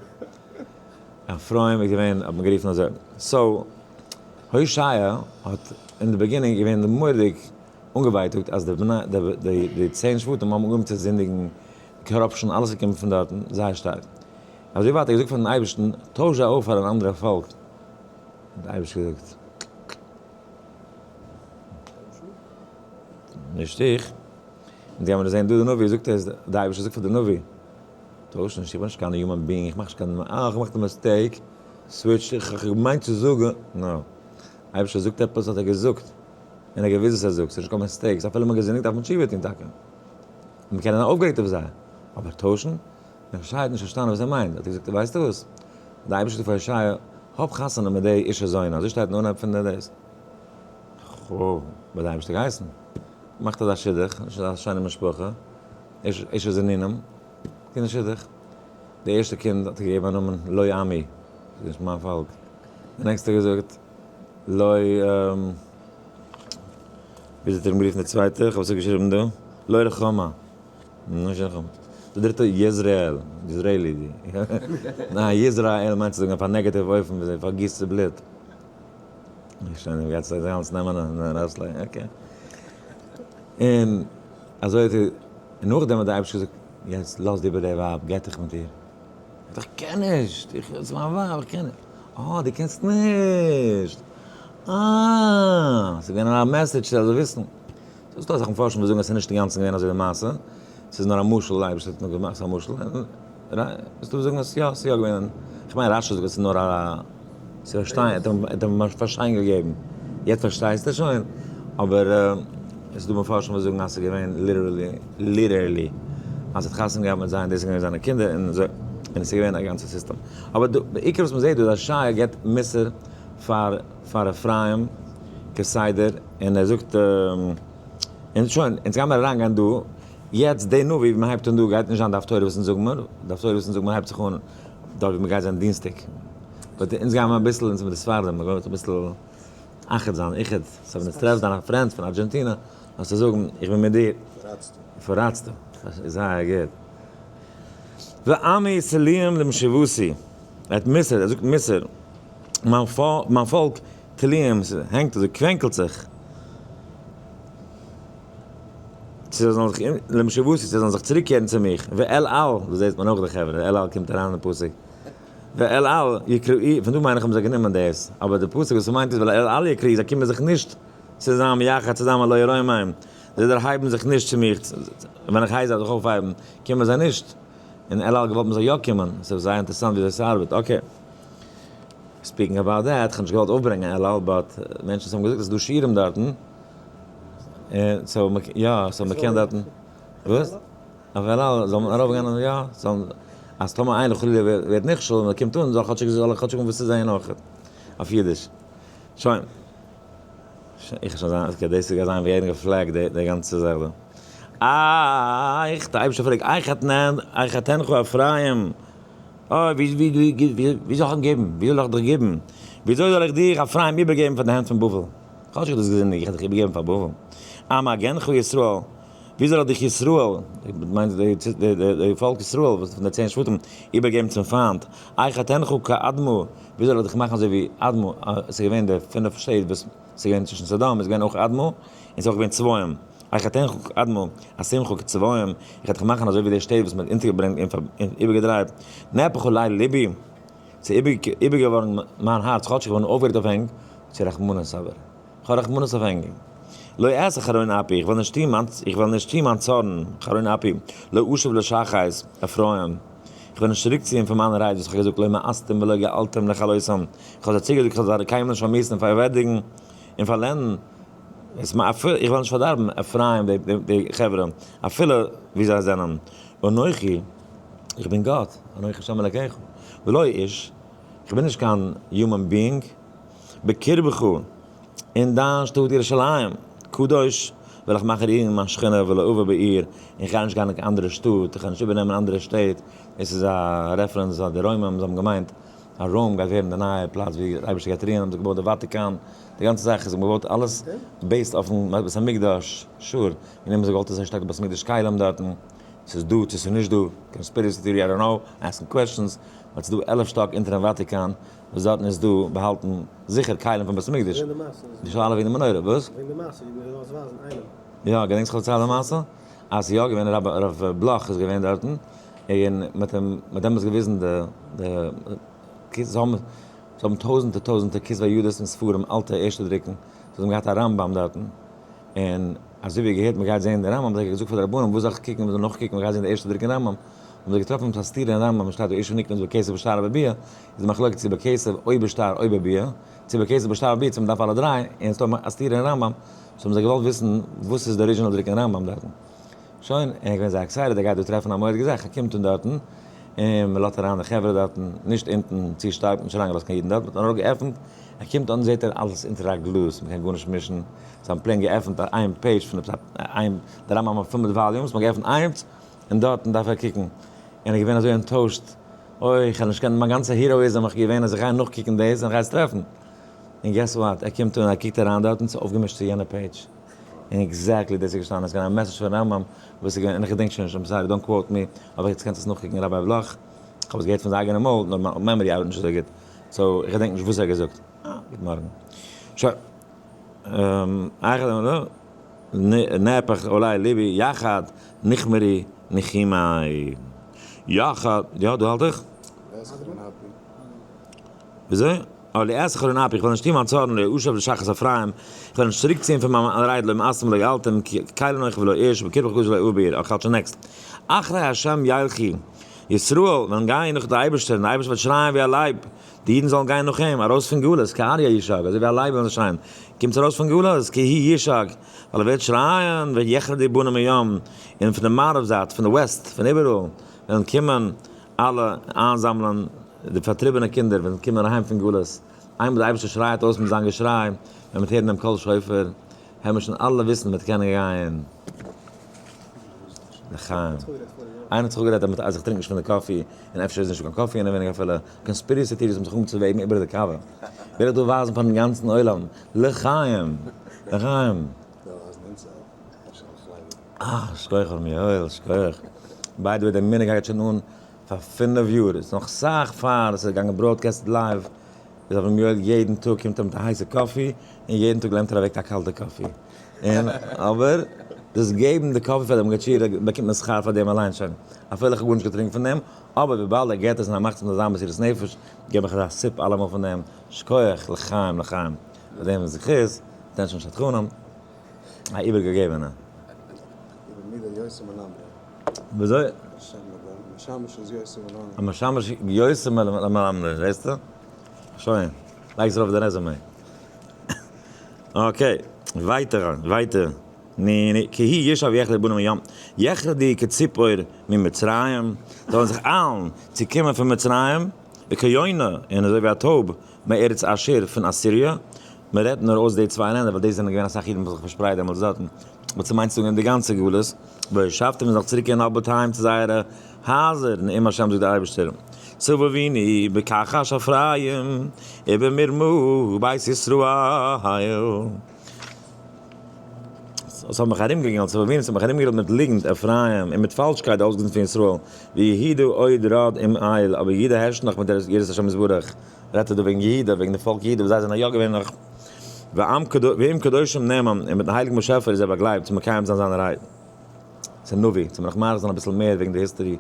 [SPEAKER 1] אפרים איז געווען, האט מען גערופן אזוי. so, הושע האט אין די beginning געווען מורא'דיג אנגעווייטאגט אז די 10 שבטים האבן אנגעהויבן צו זינדיגן, corruption, אלעס איז געקומען פון דארטן, זייער שטארק. אזוי ווייט ער האט געזאגט פארן אייבערשטן, טויש זיי אויף פאר אן אנדערע פאלק. האט דער אייבערשטער געזאגט, נישט איך. אונז גיימיר דאס זען דא, די נביא זאגט עס, דער אייבערשטער זאגט פאר די נביא, טויש נישט, איך בין נישט קיין human being, איך מאך נישט קיין, אה, איך האב געמאכט א mistake, switch, איך האב געמיינט צו זאגן, no. אייבערשטער זאגט עפעס האט ער געזאגט, און ער האט געוואוסט וואס ער זאגט, ס'איז נישט קיין mistakes, אפילו מ'האט געזינדיגט דארף מען תשובה טון טאקע. און מ'קען זיין אויפגערעגט אויף זיי, אבער טוישן? ישעי' האט נישט פארשטאנען וואס ער מיינט, האט ער געזאגט, ווייסטו וואס, דער אייבערשטער זאגט פאר ישעי', האב חתונה מיט די אישה זונה, אזוי שטייט אין אנהייב פון די דאס. כ'האב ביי די אייבערשטער געהייסן, מאכט אזא שידוך, נישט אזא שיינע משפחה, אישה זנינים, טון א שידוך. די ערשטע קינד האט ער געגעבן א נאמען לא עמי, ס'איז נישט מיין פאלק. די נעקסטע האט געזאגט לא, וויאזוי האט ער אים גערופן די צווייטע, כ'האב עס אפגעשריבן דא, לא רחמה. נישט רחמה. די דריטע יזרעאל, Israeli. ניין, יזרעאל מיינט צו זאגן אויף א negative אופן ווי זיי פארגיסט די בלוט. שוין גייט זיך אלעס נעמען און ארויסלייגן, okay. און אזוי האט ער, און נאכדעם האט דער אייבערשטער געזאגט, יעצט לאז איבער די ווייב, גט דיך מיט איר. איך קען נישט, איך, ס'איז מיין ווייב, איך קען נישט. אה, דו קענסט נישט. אה, ס'איז געווען א message זיי זאלן וויסן. ס'איז דא אסאך מפרשים וואס זאגן אז ס'איז נישט אינגאנצן געווען אזוי די מעשה, ס'איז נאר א משל, די אייבערשטער האט נאר געמאכט א משל, ס'איז דא וואס זאגן אז יא, ס'איז יא געווען, כ'מיין רשי זאגט אז ס'איז נאר א צו פארשטיין, ער האט אים פארשטיין געגעבן, יעצט פארשטייסטו שוין? אבער עס איז דא מפרשים וואס זאגן אז ס'איז געווען literally, literally, אז ער האט חתונה געהאט מיט זיי און דאס איז געווען זיינע קינדער און אזוי, און עס איז געווען א גאנצע סיסטעם. אבער דא, בעיקר וואס מ'זעט דא איז אז ישעיה געבט מוסר פאר פאר אפרים כסדר, און ער זאגט, און שוין, אונז גיימיר אריינגיין דא, יעצט די נביא ווי מ'הייבט אן דא גייט נישט זיין די הפטורה וואס אונז זאגן מיר, די הפטורה וואס אונז זאגן מיר הייבט זיך אן דארט ווי מ'גייט זיין דינסטאג, but אונז גיימיר אביסל, אונז מיט די ספרדים, מ'גייט אביסל אחד זיין, איחוד, so ווען עס טרעפסט דיינע friends פון ארגענטינא, זאלסטו זאגן, איך בין מיט דיר.
[SPEAKER 2] פארראטסטו.
[SPEAKER 1] פארראטסטו. זייער גוט. ועמי תלואים למשובתי, ער האט מוסר, ער זאגט מוסר, מיין פאלק תלואים, ס'הענגט אזוי, קווענקלט זיך, צו זיי זאלן זיך, למשובתי, צו זיי זאלן זיך צוריקקערן צו מיך, ואל על, דאס זעט מען אויך די חברה, אל על קומט אריין אין פסוק, ואל על יקראו, פון דא מיין איך האבן זיי גענומען דאס, אבער די פסוק וואס ס'מיינט איז ואל על יקראו, זיי קומען זיך נישט צוזאם יחד צוזאמען לא ירומם, זיי דערהייבן זיך נישט צו מיך, ווען איך הייס זיי זיך אויפהייבן, קומען זיי נישט, און אל על געוואלט מ'זאל יא קומען, ס'איז זייער אינטערעסאנט וויאזוי ס'ארבעט, okay. Speaking about that, כ'האב נישט געוואלט אויפברענגען אל על, but מענטשן האבן געזאגט אז ס'איז דא שיעורים דארטן, און so יא, so מ'קען דארטן, וואס? אויף אל על זאל מען ארויפגיין און יא, זאל, אז טאמער איינער חלילה ווערט נכשל און ער קומט אן, זאל כאטשיג, זאל ער כאטשיג האבן וואס צו זעהן אויך, אויף אידיש. שוין. איך שוין זיין, okay, דאס גייט זיין ווי יעדן גע flag ט די גאנצע זאך דא. איך, די אייבערשטער פרעגט, איך אתנך אפרים, אוי, ווי, ווי, ווי, ווי זאל איך אים געבן? ווי זאל איך דיך געבן? וויאזוי זאל איך דיך, אפרים, איבערגעבן פאר די הענט פון בבל? כאטש איך האב דאס געזינדיגט, איך האב דיך איבערגעגעבן פאר בבל. עם אגנך ישראל, ווי זאל איך דיך ישראל, מיינט די פאלק ישראל וואס פון די 10 שבטים, איבערגעבן צום פיינט? איך אתנך כאדמה, ווי זאל איך דיך מאכן אזוי ווי אדמה, עס איז געווען די פינף שטעט וואס עס איז געווען צווישן סדום, איז געווען אויך אדמה, און עס איז אויך געווען צבוים. איך אתנך אדמו אשימך כצבאים, איך וועל דיך מאכן אזוי ווי די שטעט וואס מען האט אונטערגעברענגט און איבערגעדרייט, נהפך עלי לבי, ס'איז איבערגעווארן מיין הארץ, כאטש איך בין אויפגערעגט אויף ענק, צו רחמנות אבער, איך האב רחמנות אויף ענק. לא אעשה חרון אפי, איך וועל נישט טון מיין, איך וועל נישט טון מיין צארן, חרון אפי, לא אשוב לשחת אפרים, איך וועל נישט צוריקציען פון מיינע רייד וואס איך האב געזאגט, לא מאסתם ולא געלתם לכלותם, איך האב זיי צוגעזאגט איך וועל זיי קיינמאל נישט פארמיאוסן און פארווערדיגן און פארלענדן, עס מ אפילו, איך וועל נישט פארדארבן אפרים די די חברה, אפילו ווי זיי זענען. אנכי, איך בין גאט, אנכי השם אלקיך, ולא איש, איך בין נישט קיין human being, בקרבך, אין דיין שטאט ירושלים, קדוש, וועל איך מאכן רוען מיין שכינה ולא אבוא בעיר, און איך גיי נישט גיין אין קיין אנדערע שטאט, איך גיי נישט איבערנעמען אנדערע שטעט, דאס איז א reference אז די רוימים זיי האבן געמיינט אז רוים גייט ווערן די נייע פלאץ ווי דער אייבערשטער גייט רוען, האבן זיי געבויט די וואטיקאן, די גאנצע זאך איז געבויט אלעס based אויפן בית המקדש, sure, און האבן זיי געוואלט אזוי שטארק די בית המקדש כלים דארטן, ס'איז דא צו ס'איז נישט דא, conspiracy theory I don't know, asking questions, but ס'איז דא 11 שטאק אונטערן וואטיקאן, וואס דארטן איז דא באהאלטן זיכער כלים פון בית המקדש. די שאלה וועגן די מנורה, וואס?
[SPEAKER 2] וועגן די מעשה, ווי מ'זאל עס ווייזן איינעם.
[SPEAKER 1] יא, געדענקסט איך האב דערציילט די מעשה? אז ס'איז יא געווען רב בלאך איז געווען דארטן, און מ'האט אים מ'האט דעמאלטס געוויזן די די זיי האבן זיי האבן טויזענטער טויזענטער כתבי ידות און ספרים אלטע ערשטע דרוקן, זיי האבן געהאט א רמב ם דארטן, און אזוי ווי געהערט מ'גייט זעהן די רמב ם האט ער געזאגט פאר די רבנים וואס זאל איך קוקן מ'זאל נאכקוקן מ'גייט זעהן די ערשטע דרוק אין רמב ם, האבן זיי געטראפן עפעס א סתירה אין רמב ם שטייט האשה נקנית בכסף בשטר ובביאה, איז די מחלוקת צו בכסף או בשטר או בביאה, צו בכסף בשטר ובביאה צו מ'דארף אלע דריי, און ס'דא א סתירה אין רמב ם, so האבן זיי געוואלט וויסן וואס איז די original דרוק אין רמב ם דארטן. שוין, ער איז געווען זייער excited ער גייט דא טרעפן א מורא'דיגע זאך, ער קומט אן דארטן, און מ'לאזט אריין די חברה דארטן, נישט אונטן צו שטארק, נישט אריינגעלאזט קיין אידן דארט, מ'האט נאר געעפנט, ער קומט אן זעט ער אלעס אונטער א גלאז, מ'קען גארנישט מישן, זיי האבן plain געעפנט איין page פון עפעס א איין, די רמב ם האט פול מיט volumes, מ'האט געעפנט איינס, און דארטן דארף ער קוקן, און ער איז געווען אזוי אנטוישט, אוי, איך האב נישט קיין, מיין גאנצע heroism איך געווען אז איך גיי נאכקוקן דאס און איך גיי עס טרעפן, און guess what, ער קומט אן, ער קוקט אריין דארטן, ס'איז אויפגעמישט צו יענע page. און exactly דאס איז געשטאנען, עס איז געווען א message פון רמב ם וואס איז געווען, און איך געדענק שוין נישט, I'm sorry, don't quote me, אבער יעצט קענסט עס נאכקוקן ראביי בלאך, איך האב עס געהערט פון זיין אייגענע מויל, נאר מיין memory ארבעט נישט אזוי גוט, so איך געדענק נישט וואס ער האט געזאגט. אה, גוט מארגן. שוין. נהפך עלי לבי יחד נכמרו נחומי. יחד, יא דא האלט איך. וויאזוי? אבער לא אעשה חרון אפי, איך וועל נישט טון מיין צארן, לא אשוב לשחת אפרים, איך וועל נישט צוריקציען פון מיין רייד, לא מאסתם ולא געלתם, כי קל אנכי ולא איש, בקרבך קדוש ולא אביר, איך האלט שוין next. אחרי השם ילכו, ישראל וועלן גיין נאך די אייבערשטער, און די אייבערשטער וועט שרייען ווי א לייב, די אידן זאלן גיין נאך אים, ארויס פון גלות, כאריה ישאג, אזוי ווי א לייב וועלן זיי שרייען, קומטס ארויס פון גלות, כי הוא ישאג, ווייל ער וועט שרייען, ויחרדו בנים מים, און פון די מערב זייט, פון די west, פון איבעראל, וועלן קומען אלע איינזאמלען די פארטריבענע קינדער וועלן קומען אהיים פון גלות, איינמאל דער אייבערשטער שרייעט אויס מיט זיין געשריי, ווען מ'וועט הערן דעם קול שופר, העלן מיר שוין אלע וויסן מ'וועט קענען גיין לחיים. איינער האט זיך אפגערעדט אז איך טרינק נישט פון די coffee, און אפשר איז נישטא קיין coffee אינעווייניג אפילו, conspiracy theories האבן זיך אנגעהויבן צו וועבן איבער די קאווע. וויל איך דא ווייזן פארן גאנצן עולם, לחיים! לחיים! אה, שכוח ר' יואל, שכוח. by the way דער מנהג גייט שוין אן פאר פינף יאר, איז נאך סאך פאר עס איז געגאנגען broadcast live, איז אברהם יואל יעדן טאג קומט ער מיט א הייסע coffee, און יעדן טאג נעמט ער אוועק א קאלטע coffee. און אבער דאס געבן די coffee פאר דעם געטשיר באקומט מען שכר פאר דעם אליין שוין, אפילו איך האב גארנישט געטרינקט פון דעם, אבער וויבאלד ער געבט עס און ער מאכט עס מיט אזא מסירות נפש, געב איך אזא sip אלעמאל פון דעם, שכוח לחיים לחיים, פאר דעם זכות, attention שדכנים. א איבערגעגעבענע. וויאזוי? א משמש יותר מלמדו, זעסטו? שוין, לייג עס ארויף די resume. okay, ווייטער, ווייטער. ני ני, כי הוא ישאג ויחרדו בנים מים, יחרדו כציפור ממצרים, זאלן זיך איילן צו קומען פון מצרים, וכיונה, און אזוי ווי א טויב, מארץ אשור, פון אסיריע, מען רעדט נאר אויס די צוויי לענדער ווייל דאס זענען געווען אסאך אידן וואס האבן זיך פארשפרייט דעמאלטס דארטן, but ס'מיינט צו זאגן די גאנצע גלות, והושבתם און זאלט צוריק קערן אל בתיהם צו זייערע הייזער, נאום השם זאגט דער אייבערשטער, סבבוני בכחש אפרים ובמרמה בית ישראל. עס האט מיך ארומגערינגלט, סבבוני, עס האט מיך ארומגערינגלט מיט ליגנט, אפרים, און מיט פאלשקייט די הויזגעזינד פון ישראל, ויהודה עוד רד עם אל, אבער יהודה הערשט נאך מיט יראת השם יתברך. רעדט ער דא וועגן יהודה, וועגן די פאלק יהודה וואס זיי זענען יא געווען נאך. ועם קדושים נאמן, און מיטן הייליגן באשעפער איז ער באגלייבט צו מקיים זיין זיינע רייד. ס'איז נביא, צו מיר נאך מאריך זיין אביסל מער וועגן די history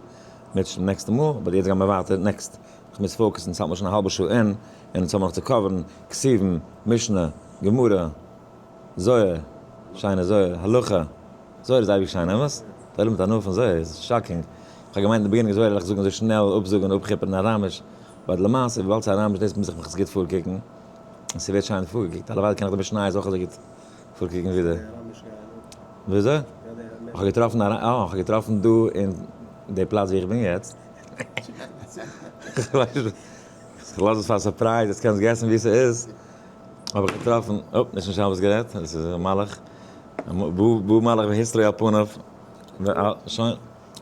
[SPEAKER 1] מיט נעקסטע מאל, but יעצט גיימיר ווייטער, next, איך מוז focus ן, ס'האלט מיר שוין א האלבע שעה אין, און אונז האבן נאך צו cover ן, כתובים, משנה, גמרא, זוהר, שיינע זוהר, הלכה, זוהר איז אייביג שיין, אמת? די עולם האט הנאה פון זוהר, איז shocking. איך האב געמיינט אין די beginning זוהר וועל איך זאגן אזוי שנעל, אפזאגן, אפכיפערן אראמיש, but למעשה וויבאלד ס'איז אראמיש דאס מוז איך מיך עס גוט פארקוקן, און ס'ווערט שיין פארגעקוקט, הלוואי קען איך די משניות אויך אזוי גוט פארקוקן ווי די. וויאזוי? איך האב געטראפן א, אה, איך האב געטראפן דא אין די פלאץ ווי איך בין יעצט. איך ווייס נישט, איך לאז עס פאר א surprise, יעצט קענסט guess ן ווי ס'איז. האב איך געטראפן, אופ, נישט אין שבת גערעדט, עס איז א מלאך, בא מלאך והסתר על פניו, שוין,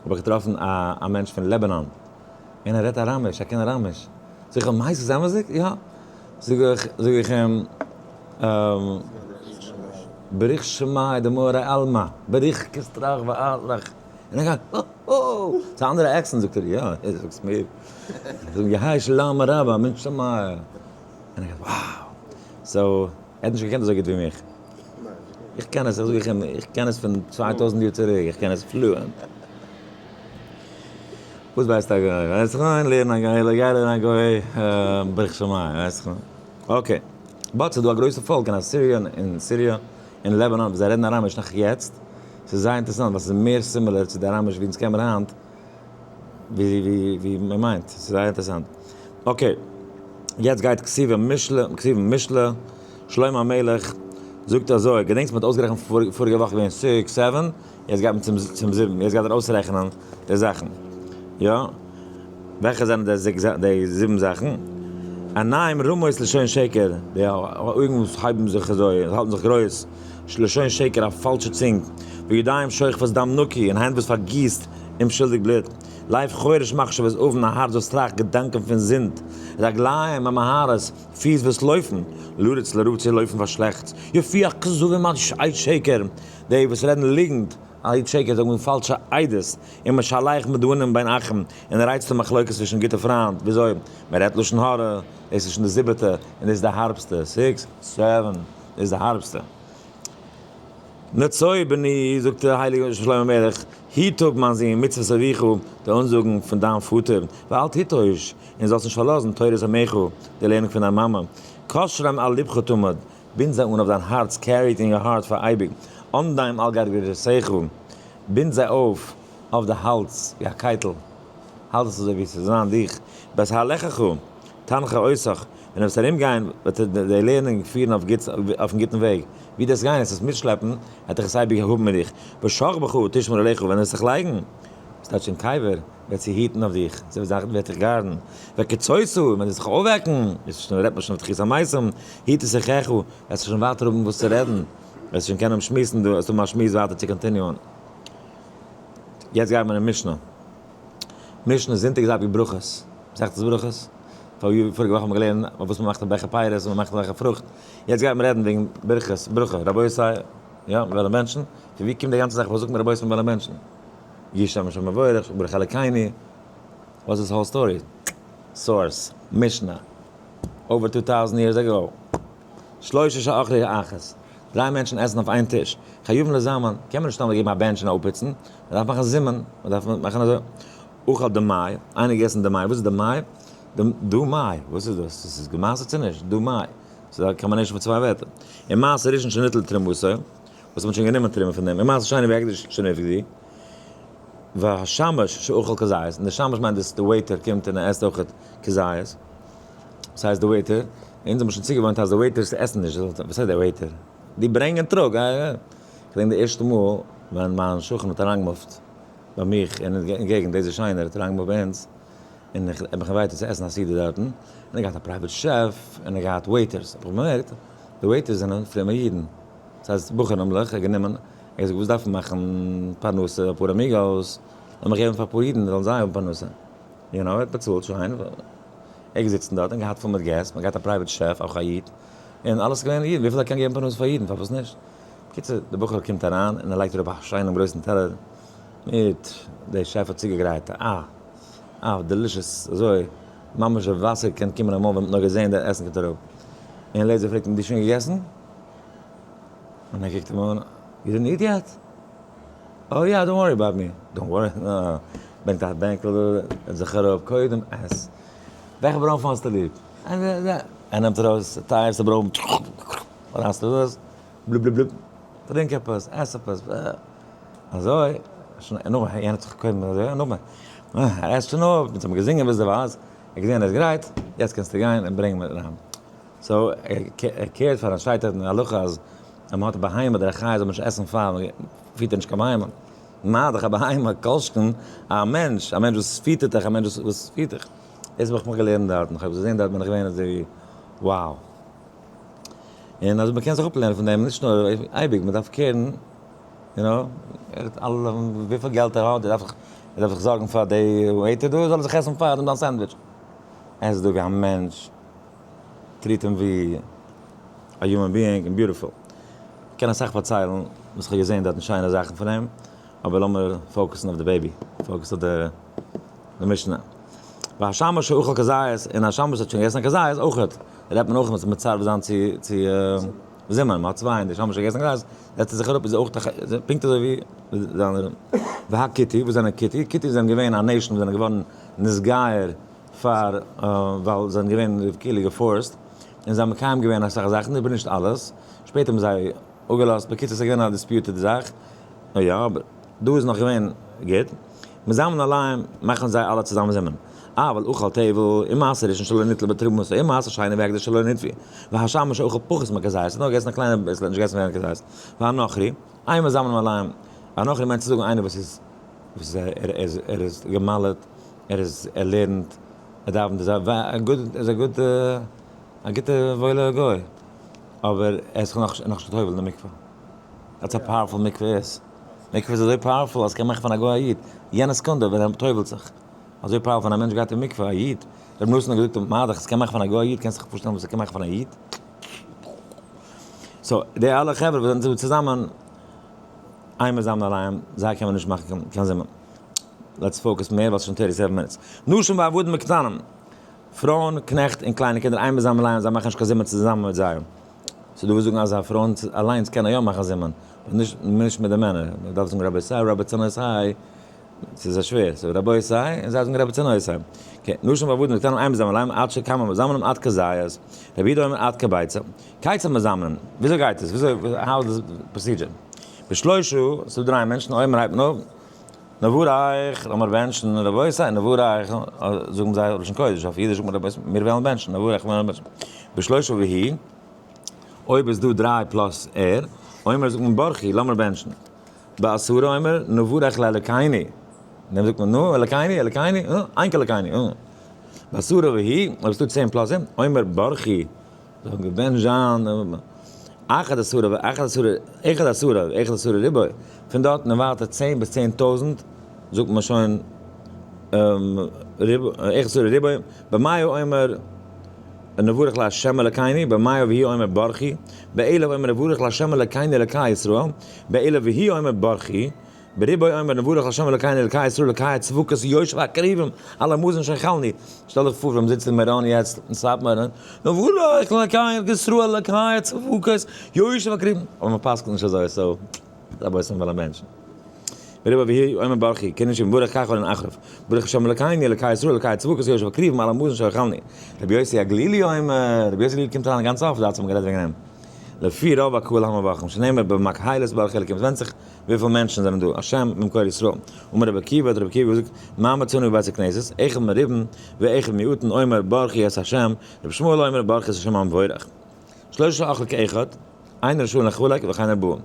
[SPEAKER 1] האב איך געטראפן א מענטש פון לעבענאן, און ער רעדט אראמיש, ער קען אראמיש, זאג איך אים, הייסט עס אמת'דיג? יא, זאג איך, זאג איך אים, בריך שמיה דמארי עלמא, בריך כסטרח ואלך, און ער גייט, הו הו, ס'איז א אנדערע accent, זאגט ער, יא, זאגסט מיר, זאג איך, יהא שלמא רבא, מן שמיא. און איך wow! so, ער האט נישט געקענט אזוי גוט ווי מיך. איך קען עס, איך זאג איך אים, איך קען עס פון 2000 יאר צוריק, איך קען עס fluent. וואס ווייסט א גוי? ווייסט איך ניין, לערן א גוי, גיי לערן א גוי, ברוך שמיה, ווייסט איך okay. but ס'איז דא א גרויסע פאלק אין אסיריע, אין סיריע, אין לעבאנאן, וואס זיי רעדן אראמיש נאך יעצט. ס'איז זייער אינטערעסאנט, ווייל ס'איז מער similar צו די אראמיש ווי אונז קען מיר היינט. ווי מען מיינט, ס'איז זייער אינטערעסאנט. okay, יעצט גייט כתובים משלי, כתובים משלי, שלמה המלך זאגט אזוי, געדענקסט מען האט אויסגערעכנט פאריגע וואך געווען six, seven, יעצט גייט מען צום זיבן, יעצט גייט ער אויסרעכענען די זאכן. יא? וועלכע זענען די זיבן זאכן? עיניים רמות לשון שקר, די אויגן וואס הייבן זיך אזוי, האלטן זיך גרויס, לשון שקר, א פאלשע צונג, וידיים שופכות דם נקי, און הענט וואס פארגיסט אומשולדיג בלוט, לב חורש מחשבות און, א הארץ וואס טראכט געדאנקען פון זינד, רגליים ממהרות, פיס וואס לויפן, לרוץ לרע צו לויפן פאר שלעכטס, יפיח כזבים עד שקר, די וואס רעדן ליגנט, עד שקר זאגן פאלשע עדות, און משלח מדנים בין אחים, און רייצט אן מחלוקת צווישן גוטע פריינט, וויאזוי? מען רעדט לשון הרע, דאס איז שוין די זיבעטע, און דאס איז די הארבסטע, six, seven, דאס איז די הארבסטע. נצוי בני, זאגט דער הייליגער שלמה המלך, היט אפ מיין זון מצוות אביך, די אנזאגן פון דיין פאטער, ואל תטוש, און זאלסט נישט פארלאזן תורת אמך, די לערנונג פון דיין מאמע. קשרם על לבך תמיד, בינד זיי אן אויף דיין הארץ, carry it in your heart פאר אייביג. ענדם על גרגרתך, בינד זיי אויף אויף די האלז ווי א קייטל, האלט עס אזוי ווי עס איז זיין דיך, בהתהלכך תנחה אותך, ווען דו וועסט ארום גיין וועט די לערנונג פירן אויף גוטס, אויפן גוטן וועג, ווי דו וועסט גיין וועסט עס מיטשלעפן, וועט דיך עס אייביג האבן מיט דיך, בשכבך תשמור עליך, ווען דו וועסט זיך לייגן, וואס טייטש אין קבר, וועט זי היטן אויף דיך, זי וועט דיך guard ן, וקצותו, ווען דו וועסט זיך אויפוועקן, איז שוין רעדט מען שוין אויף תחית המתים, היא תשיחך, וועסטו שוין ווייטער האבן וואס צו רעדן, וועסט שוין קענען שמועסן דא, וועסט האבן א שמועס ווייטער צו continue ען. יעצט גייט מען אין משנה. משנה זונטאג איז אבי ברכות. מסכת ברכות. פאריגע וואך האבן מיר געלערנט אויף וואס מ'מאכט א בעכער פירות און מ'מאכט א בעכער פרוכט. יעצט גייט מען רעדן וועגן ברכות, ברכה, רבותי, יא, מיר וועלן בענטשן. פון ווי קומט די גאנצע זאך וואס זאגט מען רבותי מיר וועלן בענטשן? יהי שם השם מבורך, ברוך אלקינו. what's this whole story? source, משנה. over 2000 years ago. שלושה שאכלו כאחת. דריי מענטשן עסן אויף איין טיש. חייבין לזמן, קען מען נישט סתם געבן א בענטש און אפפוצן. מען דארף מאכן זימון, מען דארף מאכן אזוי. אכל דמאי, איינער געגעסן דמאי, וואס איז דמאי? דמאי, וואס איז דאס? דאס איז געמעשר'ט צו נישט? דמאי. ס'איז א combination פון צוויי ווערטער. און מעשר ראשון שניטל תרומתו, וואס מ'האט שוין גענומען תרומה פון דעם. און מעשר שני והקדש שנפקדו. והשמש שאכל כזית, און די שמש מיינט דאס די waiter קומט און ער עסט אויכעט כזית. וואס הייסט די waiter? אונז האבן שוין צוגעוואוינט אז די waiters עסן נישט, וואס הייסט די waiter? די ברענג און טראג, אה. כ'געדענק די ערשטע מאל ווען מיין שכן האט אריינגע move ט ביי מיך אין געגנט, דאס איז שיינער, האט אריינגע move ט ביי אונז, און איך האב מיך invited צו עסן א סעודה דארטן, און ער האט געהאט א private chef, און ער האט געהאט waiters, האב איך באמערקט די waiters זענען פרומע אידן, דאס הייסט בחורים'לעך, ער האט גענומען, ער האט געזאגט וואס דארף מען מאכן פרנסה אפאר amigos, לאמיך געבן פאר אפאר אידן זאלן זיי האבן פרנסה, you know, ער האט באצאלט שיין. ער געזיצן דארט און געהאט פול מיט געסט, מען געהאט א private chef אויך א איד, און אלעס איז געווען אידן, וויפיל ער קען געבן פרנסה פאר אידן פארוואס נישט? בקיצור די בחור קומט אריין און ער לייגט אראפ א שיינעם גרויסן טעלער מיט, די שעף האט צוגעגרייט א א delicious אזוי ממש די וואסער קען קומען אין מויל ווען מען האט נאר געזען די עסן קומט אראפ, און לעזער פרעגט אים דו שוין געגעסן? און ער קוקט אים אן, you didn't eat yet? Oh yeah, don't worry about me. Don't worry, ברענגט א בענקל, זעצט זיך אראפ, קודם עס. וועלכע ברוינפן האסטו ליב? ער נעמט ארויס די טייערסטע ברוינפן, רייסט ארויס, בלופ בלופ בלופ, טרינק עפעס, עס עפעס, אזוי, שוין, נאכדעם, יענער האט זיך קודם אזוי, נאכדעם, ער עסט שוין אפ, אונז האבן געזינגען ביז דערווייל, ער האט געזען ער איז גרייט, יעצט קענסטו גיין און ברענג מיר אריין. so ער care ט פאר א שטייט אין הלכה אז ווען מ'האט א בהמה אדער א חיה זאל מען נישט עסן פאר מ'פיטערט נישט קיין בהמה. מה דאך א בהמה, כל שכן א מענטש, א מענטש וואס פיטערט דיך, א מענטש וואס פירט דיך. דאס האב איך מיך געלערנט דארטן, איך האב געזען דארט בין איך געווען אזוי ווי wow. און אז מ'קען זיך אפלערנען פון דעם, נישט נאר אייביג, מ'דארף care ן, you know, ער האט אלע, וויפיל געלט ער האט, ער דארף זיך, ער דארף זיך זארגן פאר די waiter דא, זאל ער זיך עסן פאר דעם דיין sandwich. עס דא ווי א מענטש. treat אים ווי א human being און beautiful. כ'קען אסאך פארציילן וואס כ'האב געזען דארטן שיינע זאכן פון אים, אבער לאמיר focus ן אויף די baby, focus אויף די משנה. והשמש שאכל כזית, און א שמש האט שוין געגעסן א כזית אויכעט, רעדט מען אויך מ'זאל מצרף זיין צו צו זימון, מ'האט צוויי און די שמש האט געגעסן א כזית, זעצט ער זיך אראפ איז אויך פונקט אזוי ווי די והכותי, וואס זענען כותי? כותי זענען געווען א nation וואס זענען געווארן נתגייר פאר ווייל זיי זענען געווען כאילו גע forced, און זיי האבן מקיים געווען אסאך זאכן אבער נישט אלעס, שפעטער האבן זיי אפגעלאזט, בקיצור ס'איז געווען א disputed זאך, יא אבער דא איז נאך געווען גוט, מזמנין עליהם מאכן זיי אלע צוזאמען זימון, אבל אכל טבל ומעשר ראשון שלא ניטלה בתרומתו ומעשר שני והקדש שלא נטוו, והשמש שאכל פחות מכזית, נאר געגעסן א קליינע ביסל נישט געגעסן מער כזית, והנכרי, אין מזמנין עליהם, א נכרי מיינט צו זאגן איינער וואס איז וואס איז ער איז גע'מל'עט. ער איז ער לערנט ער דאווענט איז א good איז א good א גוטע וואוילע גוי אבער ער איז זיך נאך נאכנישט גע'טובל'ט אין די מקווה that's how powerful מקווה איז מקווה איז אזוי powerful אז ס'קען מאכן פון א גוי א איד יענע סעקונדע ווען ער טובל'ט זיך אזוי powerful ווען א מענטש גייט אין מקווה א איד רבי נתן האט געזאגט מה דאך ס'קען מאכן פון א גוי א איד קענסט זיך פארשטעלן וואס ס'קען מאכן פון א איד so די אלע חברה וואס זענען צוזאמען איינמאל זיי האבן אליין זיי קען מען נישט מאכן קיין זימון. let's focus מער ווייל ס'איז שוין 37 minutes. נשים ועבדים וקטנים, פרויען, קנעכט און קליינע קינדער אין מזמנין עליהם, זיי מאכן נישט קיין זימון צוזאמען מיט זיי. ס'איז דא וואס זאגן אז א פרויען אליינס קענען יא מאכן זימון, אבער נישט נישט מיט די מענער. מען דארף זאגן רבותי רבותינותי, ס'איז זיי שווער, so רבותי, און זיי זאגן רבותינותי. okay, נשים ועבדים וקטנים אין מזמנין עליהם עד שכמה מזמנים עד כזית, רבי יהודה אומר עד כביצה. כיצד מזמנים? וויאזוי גייט עס? וויאזוי, how is the procedure? בשלושה, ס'דא דריי מענטשן, אומר הייבט מען אויף, נברך, לאמיר בענטשן, רבותי, נברך, זאגן זיי לשון קודש, אויף אידיש זאגט מען רבותי, מיר וועלן בענטשן, נברך, מיר וועלן בענטשן. בשלושה והוא, אויב איז דא דריי plus ער, אומר זאגט מען ברכו, לאמיר בענטשן. בעשרה אומר, נברך לאלקינו, דעם זאגט מען נו, אלקינו, אלקינו, אה, איין אלקינו, אה. בעשרה והוא, אויב איז דא 10 plus אים, אומר ברכו, זאל געבענטשט זיין, אחד עשרה ואחד עשרה, אחד עשרה ואחד עשרה ריבוא, פון דארטן און ווייטער 10 ביז 10,000, זאגט מען שוין אחד עשרה ריבוא, במאה אומר נברך לה' אלקינו, במאה והוא אומר ברכו, באלף אומר נברך לה' אלקינו אלקי ישראל, באלף והוא אומר ברכו, בריבוא אומר נברך לה' אלקינו אלקי ישראל אלקי הצבאות יושב הכרובים על המזון שאכלנו. שטעל דיך פאר ווען מ'זיצט אין מירון יעצט אין סאטמאר, נברך אלקי ישראל אלקי הצבאות יושב הכרובים, אבער מ'פסק'נט נישט אזוי so רבותי מ'וויל א מענטש. בריבוא והוא אומר ברכו, קען נישט ברוך כך און אחריו, ברוך השם אלקינו אלקי ישראל אלקי הצבאות יושב הכרובים על המזון שאכלנו. רבי יוסי הגלילי אומר, רבי יוסי הגלילי קומט אריין גאנץ אפט, דא האט מען גערעדט וועגן אים. לפי רוב הקהל המברכים, שנאמר במקהלות ברכו אלקים, עס ווענדט זיך וויפיל מענטשן זענען דא, השם ממקור ישראל. אמר רבי עקיבא, האט רבי עקיבא געזאגט, מה מצינו בבית הכנסת, אחד מרובין ואחד מיעוטין, אומר ברכו את השם, רבי ישמעאל אומר ברכו את השם המבורך. שלושה אכלו כאחד, אין רשאין לחלק וכן ארבעה.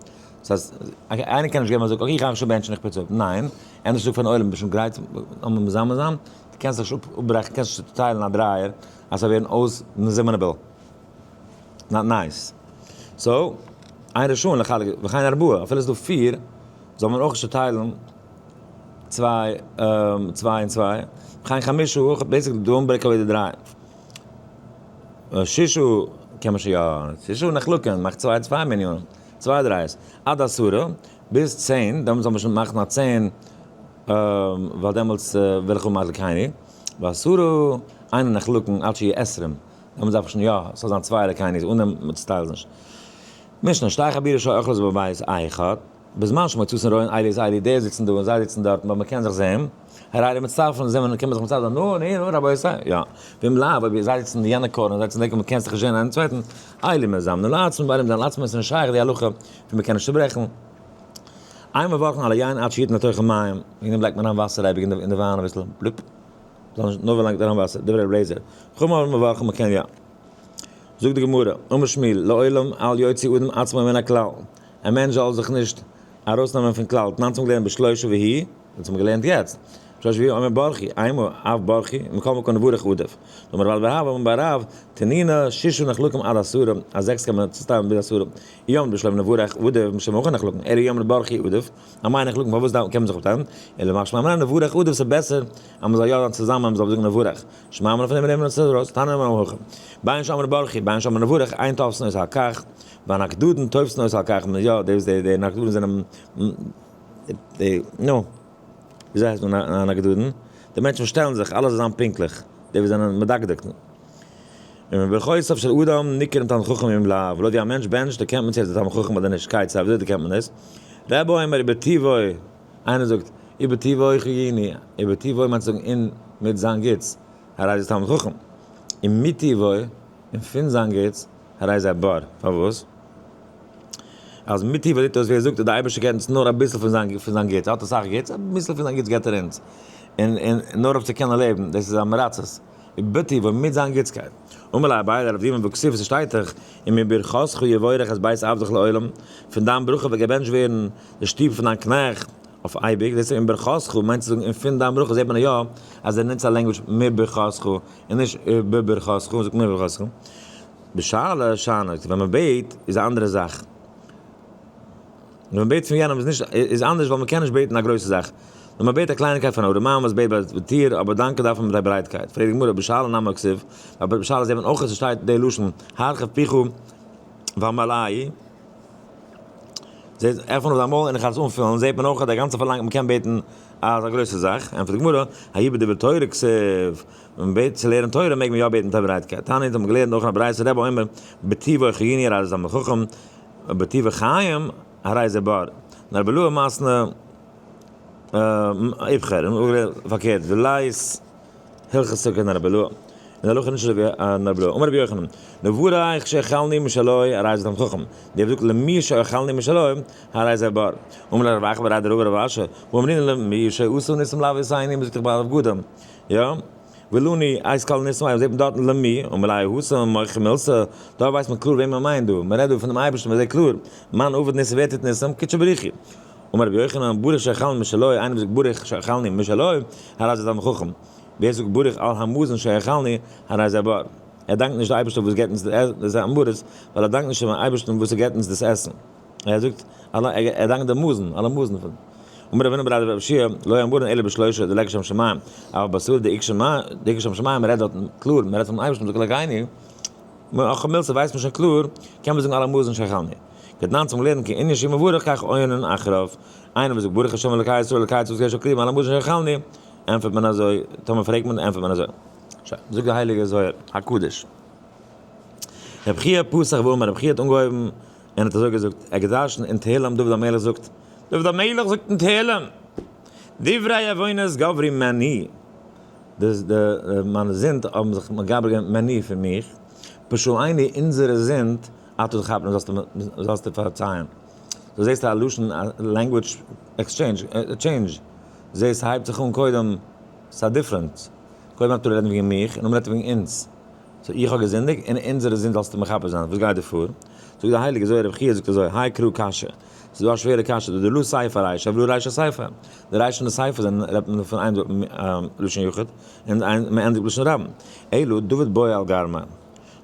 [SPEAKER 1] דאס הייסט, איינער קען נישט געבן א זאג, okay איך גיי שוין בענטשן איך פוץ אפ. ניין, ענדערש זאג פארן עולם ביסט שוין גרייט לאמיר מזמן זיין, דו קענסט זיך נישט אפברעכן, קענסט נישט צוטיילן א דרייער אז ס'זאל ווערן אויס מזומנ'עבל. not nice. so, אין רשאין לחלק וכן ארבעה, אפילו ס'איז דא פיר, זאל מען אויך נישט צוטיילן צוויי צוויי און צוויי, וכן חמשה, basically don't break away די דריי. שישה קען מען שוין יא, שישה נחלקין, מאכט צוויי צוויי מנינים, צוויי דרייערס, עד עשרה, ביז 10, דעמאלטס זאל מען שוין מאכן א 10, ווייל דעמאלטס וויל איך האבן א אלקינו, ועשרה אינן נחלקין עד שיהיו עשרים. דעמאלטס דארף איך שוין יא, ס'זאל זיין צוויי אלקיני'ס, אן דעם צוטייל עס נישט. משנה, שתי חבירה שאוכלות בבית אחד, בזמן שמצאותן רואים אלו את אלו, די זיצן דא און זיי זיצן דארטן, ווייל מ'קען זיך זען, הרי אלו מצטרפין, זען מען, קען מען זיך מצטרף זיין, נו, נו, נו, רבותי, יא. ואם לאו, אויב זיי זיצן אין יענע corner, זיי זיצן אין די corner, מ'קען זיך נישט זען איינעם צווייטן, אלו מזמנין לעצמן, ואלו מזמנין לעצמן, עס איז נישט שייך די הלכה פון מ'קען נישט צוברעכן. אין מברכין על היין עד שיתן לתוכו מים, וועגן דעם לייגט מען אריין וואסער אייביג אין די וויין אביסל, בלופ, זאל נישט, נאר ווען לייגט אריין וואסער, דברי ר' אליעזר, חכמים אומרים מברכין מ'קען יא. זאגט די גמרא, אמר שמואל, לעולם אל יוציא אדם עצמו מן הכלל, א מענטש זאל זיך נישט ארויסנעמען פון כלל, תנן האט מען געלערנט בשלושה והיא, אונז האבן געלערנט יעצט, בשלושה והיא אומר ברכי, אימא אף ברכי, מכל מקום נברך עדיף. דאמר רב בר אהבה אמר בר רב, תנינא שישה נחלקים עד עשרה, אז זעקס קען מען צוטיילן ביז עשרה, אי אמרת בשלמא נברך עדיף משום הכי נחלקין, אלא אי אמרת ברכי עדיף, אמאי נחלקין פארוואס קען מען זיך אפטיילן, אלא משמע מינה נברך עדיף ס'איז בעסער אז מ'זאל יא זיין צוזאמען מ'זאל זאגן נברך. שמע מינה פון דעם נעמען עס ארויס, תנא אמר הכי, בין שאמר ברכי בין שאמר נברך אין תופסין אותו על כך, והנקדודין תופסין אותו על כך, יא די די נקדודין זענען די נו וויאזוי הייסט מען א נקדודין? די מענטשן וואס שטעלן זיך אלעס זאל זיין פונקטליך, די וואס זענען מדקדק. ומברכותיו של אדם ניכר אם תלמיד חכם אם לאו, לויט ווי א מענטש בענטשט דערקענט מען צו ער איז א תלמיד חכם אדער נישט, כיצד, וויאזוי דערקענט מען דאס? רבי אומר ובטובו, איינער זאגט, ובטובו חייני, ובטובו מיינט צו זאגן אין מיט זיין גוטס, הרי זה תלמיד חכם. ומטובו, און פון זיין גוטס, הרי זה בור. פארוואס? אז מטובו זעט אויס ווי ער זאגט אז דער אייבערשטער געבט אונז נאר אביסל פון זיין פון זיין גוטס, ער האט אסאך גוטס, אביסל פון זיין גוטס געבט ער אונז, און און נאר אויף צו קענען לעבן, דאס איז א מרצות. ובטובו, מיט זיין גוטסקייט. אמר ליה אביי לרב דימי והכתיב ס'שטייט דאך, ומברכתך יבורך את בית עבדך לעולם, פון דיין ברכה וועט געבענטשט ווערן די שטוב פון דיין קנעכט אויף אייביג, דאס איז ומברכתך מיינט צו זאגן און פון דיין ברכה זעט מען יא אז ער נוצט א language מברכתך און נישט בברכתך, זאגט מברכתך. בשאלה שאני, ווען מען בעט איז א אנדערע זאך. ווען מען בעט פון יענעם איז נישט איז אנדערש ווייל מען קען נישט בעטן א גרויסע זאך. נאר מען בעט א קלייניקייט פון א ארעמאן וואס בעט ביי די טיר, אבער דאנקען דארף מען מיט א ברייטקייט. פרעגט די גמרא, בשאלה נמי כתיב, אבער בשאלה זעט מען אויך אז ס'שטייט די לשון הרחב פיך ואמלאהו, זעט עפן אויף דיין מויל און איך וועל עס אנפילן, זעט מען אויך אז די גאנצע פארלאנג מען קען בעטן אז א גרויסע זאך. ענטפערט די גמרא, האי בדברי תורה כתיב, ווען מען בעט צו לערנען תורה מעג מען יא בעטן מיט א ברייטקייט. תניא, האט מען געלערנט אויך אין א ברייתא, רבי אומר, בטובו חייני הרי זה תלמיד חכם, בטובו חיים הרי זה בור. נאר רבי אילעא מתני איפכא, און פארקערט, ולית הלכתא כרבי אילעא. און הלכה נישט אזוי ווי רבי אילעא. אמר רבי יוחנן, נברך שאכלני משלו הרי זה תלמיד חכם. דער וואס זאגט למי שאכלני משלו הרי זה בור. אמר ליה רב אחא בריה דרבא לרב אשי, והא אמרינן למי שעשה ניסים לאבותינו, מ'זאגט דאך ביי הבגדים. יא? ולנו את כל הניסים האלה, זעט מען דארטן למי, אמר ליה התם מוכחא מילתא, דארט ווייסט מען קלאר וועם מען מיינט דא, מען רעדט דא פונעם אייבערשטן מען זעט קלאר, מאן עביד ניסים ווער טוט ניסים, קודשא בריך הוא. אמר רבי יוחנן, ברוך שאכלני משלו, איינער וואס זאגט ברוך שאכלני משלו, הרי זה תלמיד חכם. ווער זאגט ברוך על המזון שאכלני, הרי זה בור. ער דאנקט נישט די אייבערשטער וואס געבט אונז די המרות, ווייל ער דאנקט נישט דעם אייבערשטן וואס ער געבט אונז דאס עסן. ער זאגט, ער דאנקט דעם מזון, על המזון פון. אמר רב הונא בריה דרב יהושע, לא אמרן אלא בשלושה דליכא שם שמים, אבל בעשרה דאיכא שם שמים, מען רעדט דארט קלאר, מען רעדט פונעם אייבערשטן, זאגט אלקינו, מוכחא מילתא ווייסט מען שוין קלאר, קען מען זאגן על המזון שאכלני. כדתנן צום לערנען כענין שהוא מברך כך עונין אחריו, איינער וואס זאגט ברוך השם אלקי ישראל אלקי צבאות גשם כרובים על המזון שאכלני, ענטפערט מען אזוי, טאמער פרעגט מען ענטפערט מען אזוי. שוין, זאגט דער הייליגער זוהר הקדוש. רבי חייא פתח ואמר, רבי חייא האט אנגעהויבן און האט אזוי געזאגט, ער האט געדרשנט אין תהלים, דוד המלך זאגט, דוד המלך זאגט אין תהלים, דברי עוונות גברי מני, די מיינע זינד האבן זיך מגבר געווען מני פון מיך, פשעינו אונזערע זינד, אתה תכפר זאלסטו פארצייען. דא זעסטו א לשון, א language exchange, change, זעסט ס'הייבט זיך אן קודם, ס'איז א difference, קודם הייבט ער אן רעדן וועגן מיך, און נאכדעם רעדט ער וועגן אונז. so איך האב געזינדיגט און אונזערע זינד זאלסטו מכפר זיין, וואס גייט דא פאר? זאגט דער הייליגער זוהר רבי חייא זאגט אזוי, האי קרא קשיא, ס'איז דא א שווערע קשיא דא, דלא סיפא רישא ולא רישא סיפא, די רישא און די סיפא זענען רעדט מען פון איין לשון יחיד און מען ענדיגט בלשון רבים, אלא דוד בעי על גרמיה,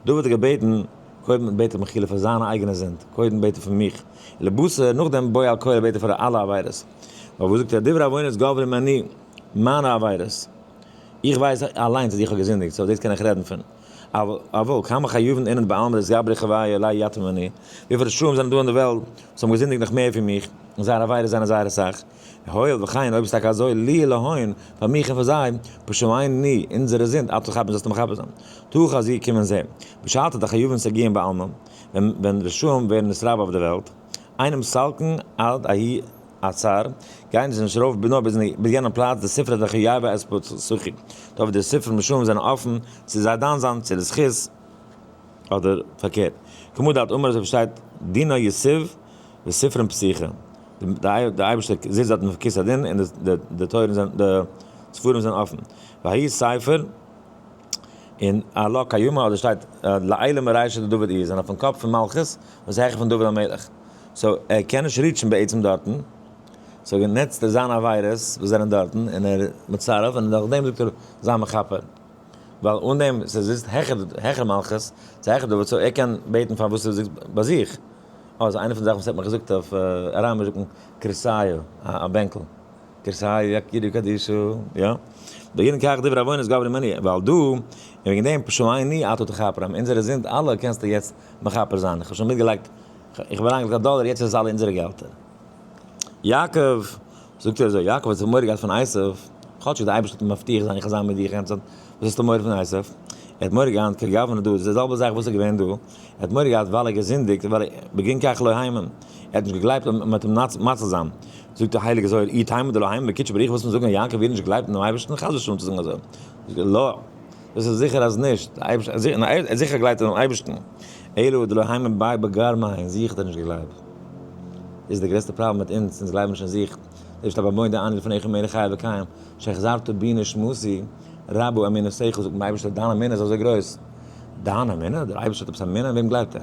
[SPEAKER 1] דוד האט געבעטן, קודם בעט ער מחילה פאר זיינע אייגענע זינד, קודם בעט ער פון מיך, לבתר, נאכדעם בעי על כולא בעט ער פאר אלע עבירות, ווייל וואס זאגט ער, דברי עוונות גברי מני, מיינע עבירות. איך ווייס אליינס אז איך האב געזינדיגט, so דאס קען איך רעדן פון. אבל, כמה חייבין אינון בעלמא דאתגברי חובייא עלי יתיר מני, וויפיל רשעים זענען דא אין די וועלט וואס האבן געזינדיגט נאך מער פון מיך, און זייערע עבירות זענען זייער אסאך. הואיל וכן, אויב איז טאקע אזוי, לי ולהון, פאר מיך און פאר זיי, פשעינו, אונזערע זינד, אתה תכפר זאלסטו מכפר זיין. תא חזי קום און זע. בשעתא דחייבין סגיאין בעלמא, ווען ווען רשעים ווערן נתרבה אויף דער וועלט, אינם סלקין עד ההוא אתר, גייען זיי נישט ארויף נאר ביז יענעם פלאץ, דספרי דחייבי אתפתחו, דארט וואו די ספרים רשעים זענען אפן, צו זיי דן זיין, צו לזכות, אדער פארקערט. כמו דאת אמר אזוי ווי שטייט דינא יתיב וספרין פתיחי, די אייבערשטער זיצט דארט אויפן כסא הדין און די טויערן זענען די ספרים זענען אפן. והאי ספר און עלה קיימא אדער שטייט לעילא מרישא דדוד איז זענען אויפן קאפ פון מלכות וואס איז העכער פון דוד המלך. so ער קען נישט reach ן בעצם דארטן, so נוצט ער זיינע עבירות וואס זענען דארטן און ער מצרף און נאכדעם זאגט ער זיי מכפר. ווייל אן דעם ס'זיצט העכער העכער מלכות, ס'איז העכער דוד, so ער קען בעטן פאר וואס ער זיצט ביי זיך. אה, איז איינע פון די זאכן וואס ער האט מיך געזאגט אויף אראמיש זאגט מען כרסיא, א בענקל. כרסיא יקירי קדישא, יא. בגין כך דברי עוונות גברי מני, ווייל דא, און וועגן דעם פשעינו אתה תכפר, אונזערע זינד אלע קענסטו יעצט מכפר זיין. איך האב שוין מיטגעלייגט, איך האב אריינגעלייגט א דאלער, יעצט איז עס אלע אונזערע געלטער. יעקב, זאגט ער אזוי, יעקב האט זיך מורא געהאט פון עשיו, כאטשיג דער אייבערשטער האט אים מבטיח זיין איך וועל זיין מיט דיך גאנצע צייט, וואס האסטו מורא פון עשיו? ער האט מורא געהאט כגוונא דא, די זעלבע זאך וואס איז געווען דא, ער האט מורא געהאט ווייל ער האט געזינדיגט, ווייל בגין כך לא האמין, ער האט נישט געגלייבט אז מען וועט אים מציל זיין, זאגט דער הייליגער זוהר, אי תימא דלא האמין בקודשא בריך הוא, וואס מען זאגן אז יעקב האט נישט געגלייבט אינעם אייבערשטן, חס ושלום צו זאגן אזוי, זאגט ער, לא, דאס איז זיכער אז נישט, ער האט זיכער געגלייבט אינעם אייבערשטן, אלא דלא האמין ביה בגרמיה, אין זיך האט ער נישט געגלייבט. דאס איז די גרעסטע פראבלעם מיט אונז, אונז גלייבן נישט אין זיך, דער שטייט ביי מודה אני לפניך מלך חי וקיים, שהחזרת בי נשמתי, רבה אמונתך, זאגט דער אייבערשטער דיין אמונה איז אזוי גרויס, דיין אמונה? דער אייבערשטער האט עפעס אמונה? אין וועם גלייבט ער?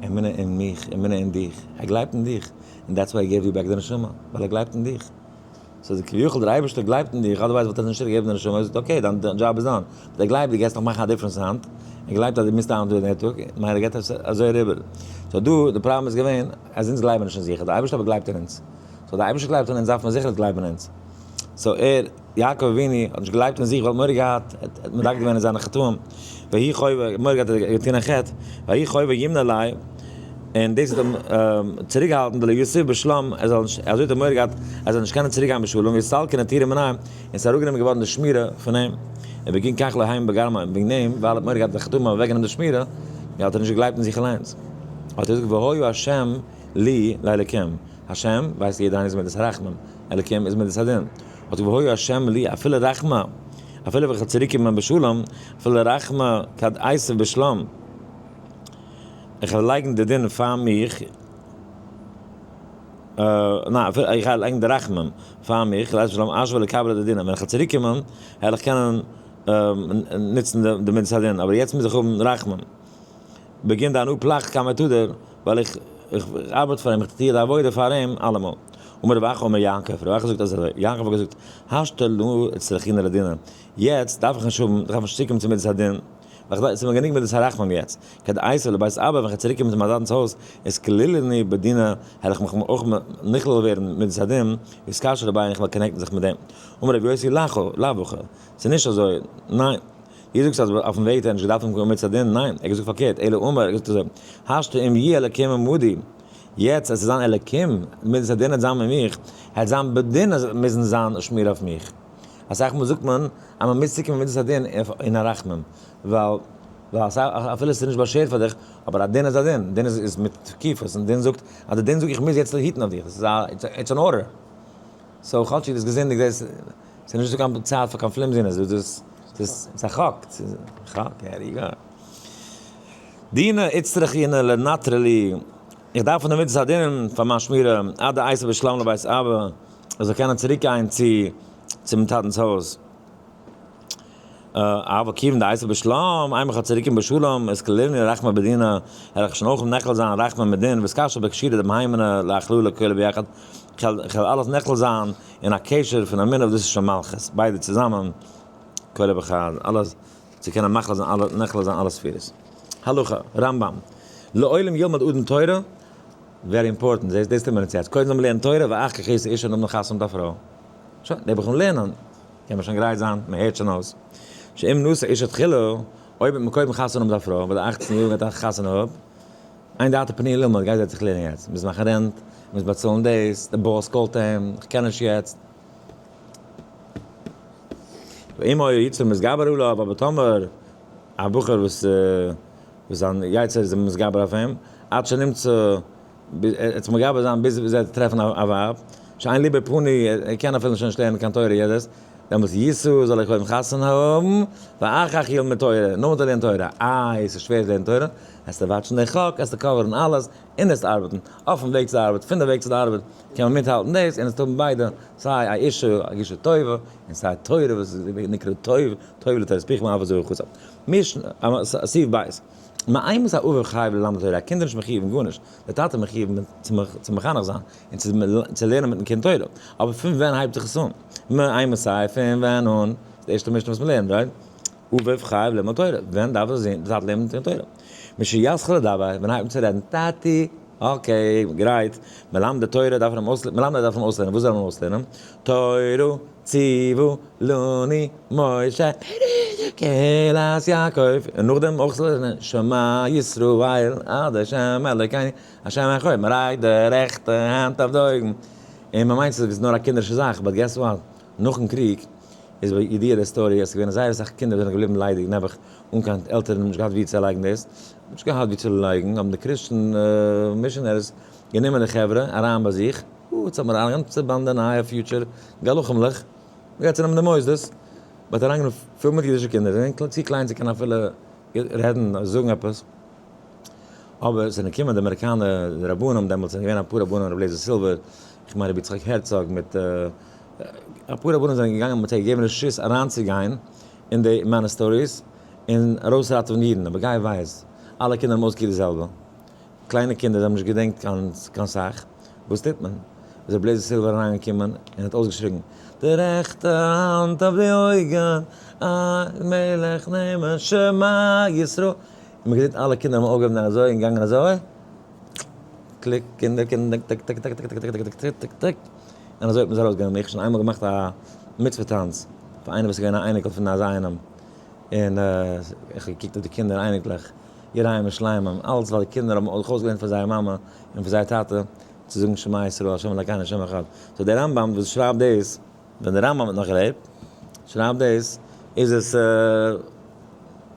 [SPEAKER 1] אמונה אין מיך, אמונה אין דיך, ער גלייבט אין דיך, און that's why he gave you back די נשמה, ווייל ער גלייבט אין דיך. so די כביכול דער אייבערשטער גלייבט אין דיך, otherwise וואלט ער נישט געגעבן די נשמה, ער זאגט okay דיין דזשאב איז done, באט ער גלייבט דו גייסט נאך מאכן א difference היינט, ער גלייבט אז דו מוזט היינט דא טאג, מיין ער געבט עס אזוי אריבער. so דא די פראבלעם איז געווען אז אונז גלייבן נישט אין זיך, דער אייבערשטער אבער גלייבט אין אונז, so דער אייבערשטער גלייבט אין אונז דארף מען זיכער גלייבן אין אונז. so ער, יעקב אבינו, האט נישט געגלייבט אין זיך ווייל ער האט מורא געהאט, ער האט מדקדק געווען אין זיינע חטאים, ויהי חובה, ער האט מורא געהאט ער האט געטון א חטא, ויהי חובה ימנע לי, און דאס האט אים צוריקגעהאלטן דלא יתיב בשלום, ער זאל נישט, אזוי האט ער מורא געהאט ער זאל נישט קענען צוריקגיין בשלום, ואסתלקה נטירא מיניה, און ס'איז אראפגענומען געווארן די שמירה פון אים, ובגין כך לא האמין בגרמיה, און וועגן דעם, ווייל ער האט מורא געהאט די חטאים האבן אוועקגענומען די שמירה, האט ער נישט געגלייבט אין זיך אליינס. האט ער געזאגט והיה השם לי לאלקים, השם, ווייסט יעדער איינער איז מידת הרחמים, אלקים איז מידת הדין. האט והיה השם לי אפילו רחמי, אפילו ווען כ'וועל צוריקקומען בשלום, אפילו רחמי כד אתיב בשלום, איך וועל לייגן די דין פאר מיך, ניין, איך וועל לייגן די רחמים פאר מיך, כד אתיב בשלום אשוי לקבלא דדינא, ווען איך וועל צוריקקומען וועל איך קענען נוצן די מידת הדין, אבער יעצט מוז איך האבן רחמים. בגין דאנא פלח קמיה תדיר, ווייל איך איך ארבעט פאר אים, איך טוה די עבודה פאר אים אלעמאל. אמר רב אחא אמר יעקב, רב אחא זאגט אזוי, יעקב האט געזאגט, השתא לא אצטרכינא לדינא, יעצט דארף איך נישט האבן, איך דארף נישט צוריקקומען צו מידת הדין, ווייל איך ס'איז מיר גענוג מידת הרחמים יעצט, כד אתיב לבית אבא, ווען איך וועל צוריקקומען צו מיין טאטנ'ס הויז, אתכלילנא בדינא, וועל איך מיך אויך נכלל ווערן מידת הדין, ואתקשר ביה און איך וועל connect ן זיך מיט דעם. אמר רבי יוסי לאו הכי, ס'איז נישט אזוי, ניין. דו זאגסט אז אויפן וועג האט ער נישט געדארפט האבן מידת הדין, ניין, ער האט געזאגט פארקערט, אלא אמר, ער האט געזאגט אזוי, השתא אם יהיה אלקים עמדי, יעצט עס איז זיין אלקים, מידת הדין העט זיין מיט מיך, העט זיין בדין אז מוזן זיין שמירה אויף מיך. אסאך מאל זאגט מען אז מען מוז צוקומען מידת הדין אין א רחמים, ווייל אפילו עס איז נישט באשערט פאר דיך, אבער א דין איז א דין, דין איז מיט תקיפות, און דין זאגט אז די דין זאגט איך מוז יעצט היטן אויף דיך, עס איז א, it's an order. so כאטשיג דאס געזינדיגט דאס ס'איז נישט דא קיין צייט פאר קיין flimsiness דא דאס איז א חק, חק, הער דינא איצטריכינא לנטרא לי, איך דארף פון די מידת הדין פאר מיין שמירה, עד דאתיב בשלום לבית אבא, איך זאל קענען צוריק גיין צו צום טאטנ'ס הויז. אבל כיוון דאתיב בשלום, איינמאל כ'וועל צוריק קומען בשלום, אתכלילנא רחמי בדינא, וועל איך שוין אויך נכלל זיין רחמי מיט דין, ואתקשר בקשירא דמהימנא לאכללא כולא ביחד, כ'וועל אלעס נכלל זיין אין א קשר פון אמונה וואס דאס איז שוין מלכות, ביידע צוזאמען, כולא בחד, אלעס צו קענען מכלל זיין אלע, נכלל זיין אלע ספירות. הלכה, רמב ם, לעולם ילמד אדם תורה, very important, זעסט דאס טוט מען אונז יעצט, קודם זאל מען לערנען תורה ואחר כך ישא אשה און נאכדעם חתונה מיט א פרוי. שוין, די בחורים לערנען, קען מען שוין גרייט זיין, מען הערט שוין אויס. שאם נשא אשה תחילה, אויב האט מען קודם חתונה מיט א פרוי, ביי די 18 יאר גייט א חתונה האב. אין דעתו פנויה ללמוד, גייט זיי זיך לערנען יעצט, מוז מאכן rent, מוז באצאלן דאס, די boss call ט אים, איך קען נישט יעצט. ואם היה יצרו מתגבר עליו, אבער טאמער א בחור וואס זיין יצר איז מתגבר אויף אים, עד שנמצא, ער וועט זיך מתגבר זיין ביז ער וועט טרעפן א ווייב, שאין ליבו פנוי, ער קען אפילו נישט לערנען קיין תורה יעדעס, דעמאלטס ישא זאל ער קודם חתונה האבן, ואחר כך ילמד תורה, נאכדעם זאל ער לערנען תורה, איי ס'איז שווער צו לערנען תורה, העסטו watch ן די חק, העסטו cover ן אלעס, און העסט ארבעטן, אויפן וועג צו די ארבעט, פון די וועג צו די ארבעט, קען מען מיטהאלטן דאס, און עס האבן ביידע, סיי א אישה, א גישה טובה, און סיי תורה וואס איז נקרא טוב, טוב לתורת פיך מאהבה זו וחסד. משנה, סעיף ב', מאימת האביו חייב ללמד תורה, א קינד איז נישט מחיוב אין גארנישט, דער טאטע איז מחיוב צו מחנך זיין, און צו לערנען מיטן קינד תורה, אבער פון ווען הייבט זיך עס אן? מאימת פון ווען אן? די ערשטע משנה וואס מ'לערנט, right? אביו חייב ללמד תורה, ווען דארף דער זון, די טאטע לערנען מיטן קינד תורה? משיתחיל לדבר, ווען הייבט מען צו רעדן? טאטי! okay, גרייט, מלמד תורה דארף מען אים אויסלערנען, מלמד דארף אים אויסלערנען, וואס זאל מען אויסלערנען? תורה ציוה לנו משה קהלת יעקב, און נאכדעם אויך לערנען שמע ישראל ה' אלוקינו השם אחד, מען לייגט די רעכטע האנט אויף די אויגן, און מען מיינט ס'איז נאר א קינדערישע זאך, but guess what, נאכן קריג איז בידיעה די story אז ס'איז געווען זייער אסאך קינדער וואס זענען געבליבן ליידיג נעבעך אן קיין עלטערן, נישט געהאט וואו צו לייגן דאס, נישט געהאט וואו צו לייגן, האבן די Christian missionaries גענומען די חברה אריין ביי זיך, יעצט האט מען א גאנצע באנדע נייע future גלחים'לעך, מ'גייט צונעמען די מוסדות, מ'האט אריינגענומען פול מיט אידישע קינדער, זיי זענען צו קליין צו קענען אפילו רעדן אדער זאגן עפעס, אבער עס זענען געקומען די אמעריקאנער רבנים, דעמאלטס זענען געווען אפאר רבנים, רבי אליעזר סילווער, איך מיין רבי יצחק הערצאג מיט אפאר רבנים זענען געגאנגען, מ'האט זיי געגעבן רשות אריינצוגיין אין די monasteries און ארויסראטעווען אידן, אבער גיי ווייס, אלע קינדער האבן אויסגעקוקט די זעלבע, קליינע קינדער, זיי האבן נישט געדענקט קיין סאך, וואס טוט מען? איז רבי אליעזר סילווער אריינגעקומען און האט אויסגעשריגן, די רעכטע האנט אויף די אויגן, אה, מלך נאמן שמע ישראל, און מען געזעט אלע קינדער האבן אויפגעהויבן אזוי און געגאנגען אזוי, קליק, קינדער, קינדער, טק טק טק טק טק טק טק טק טק, און אזוי האט מען זיי ארויסגענומען, איך האב שוין איינמאל געמאכט א מצוה טאנץ פאר איינער וואס איז געווען א אייניקל פון אזא איינעם, און איך האב געקוקט אויף די קינדער אייניקלעך, יראים ושלמים, אלץ ווייל די קינדער האבן זיך אויסגעלערנט פון זייער מאמע און פון זייער טאטע צו זאגן שמע ישראל ה' אלקינו ה' אחד. so דער רמב ם וואס שרייבט דאס, ווען דער רמב ם האט נאך געלעבט, שרייבט דאס, איז עס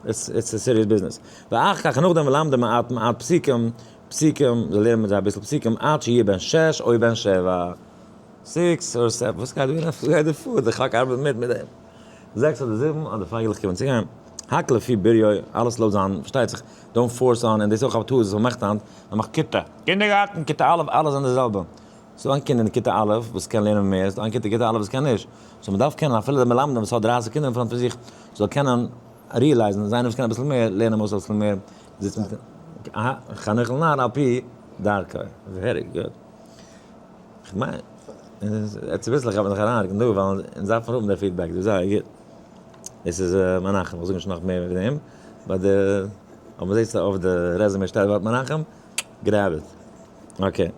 [SPEAKER 1] it's a serious business. ואחר כך נאכדעם ולמדו מעט מעט פסוקים, פסוקים, זיי לערנען מיט זיי אביסל פסוקים, עד שיהיה בן שש או בן שבע. six or seven, וואס גייט דא וואס גייט דא פאר? די חק ארבעט מיט מיט דעם. זעקס אדער זיבן, אדער פייגעלעך קומען צו גיין. הכל לפי בריו, אלעס לויט זיין, פארשטייט זיך, don't force אן, און דאס איז אויך א טעות וואס מען מאכט היינט, מען מאכט כיתה, קינדערגארטן, כיתה א', אלע זענען די זעלבע. ס'איז דא איין קינד אין כיתה א' וואס קען לערנען מער, ס'איז דא איין קינד אין כיתה א' וואס קען נישט. so מען דארף קענען, אפילו די מלמדים וואס האט 30 קינדער אין front פון זיך, זאל קענען realize ן אז איינער וואס קען אביסל מער, לערן אים אויס אביסל מער, זיצט מיט אים, חנוך לנער על פי דרכו. very good. כ'מיין, צוביסלעך גייט מען זיך אריינרוקן דא, ווייל אונז דארפן האבן די feedback דא, זייער גוט. דאס איז מנחם, איך זאג נישט נאך מער וועגן דעם, but די, אויב מ'זעט אויף די resume שטייט ווארט מנחם, grab it. okay.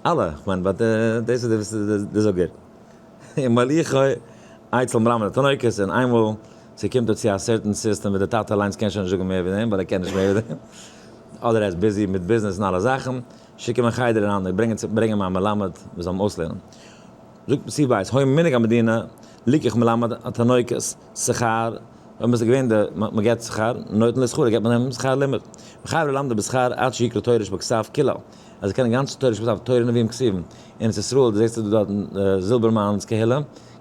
[SPEAKER 1] אלע, כ'מיין, but דאס איז די זאגער. ומוליכו אצל מלמד התינוקות, און איינמאל ס'קומט דא צו א certain system ווי די טאטע אליינס קען שוין נישט זאגן מער ווי דעם, ווייל ער קען נישט מער ווי דעם, אדער ער איז busy מיט ביזנעס און אלע זאכן, שיק אים אין חדר אריין און ברענג אים א מלמד וואס זאל אים אויסלערנען. זאגט סעיף ב', היה מנהג המדינה ליקח מלמד התינוקות שכר, אויב עס איז געווען די מען געבט שכר, נותן לו שכרו געבט מען אים שכר לימוד, וחייב ללמדו בשכר עד שיקרא תורה שבכתב כולה, אז ער קען גאנצע תורה שבכתב, תורה נביאים כתובים, אין ארץ ישראל די זעסט דא דארטן זילבערמאן'ס קהילה,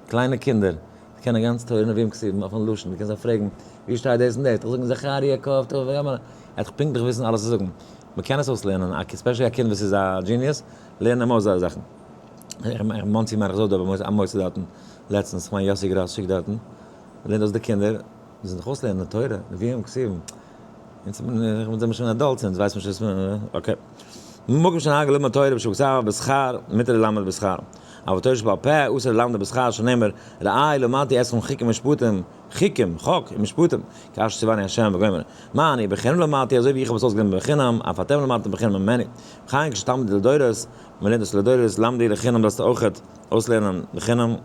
[SPEAKER 1] קליינע קינדער קענען גאנץ תורה נביאים כתובים אויפן לשון, דו קענסט זיי פרעגן ווי שטייט דאס און דאס, איך זאג זכריה כ' ט ו ער וועט דיך פונקטליך וויסן אלעס צו זאגן, מען קען עס אויסלערנען, especially א קינד וואס איז א genius, לערן אים אויס אזעלכע זאכן. אין מאנסי מיין איך איז אויך דא א מוסד דארטן, לעצטנס, כ'מיין יאסי גראס שיקט דארטן, מ'לערנט אויס די קינדער, זיי זאלן זיך אויסלערנען תורה, נביאים, כתובים. אונז זעמיר שוין adults, אונז ווייסן שוין וואס מ. okay. ממקום שנהגו ללמוד תורה בשבכתב בשכר, מותר ללמד בשכר. אבל תורה שבעל פה, אסור ללמד בשכר, שנאמר, ראה למדתי אתכם חוקים ומשפטים, חוקים, חוק, ומשפטים, כאשר ציווני ה' וגומר. מה אני בחינם למדתי, אזוי ווי איך האב עס אויסגעלערנט בחינם, אף אתם למדתם בחינם ממני. וכן כשתלמדו לדורות, מען לערנט עס לדורות, למדו לחינם זאלסטו אויכעט אויסלערנען בחינם,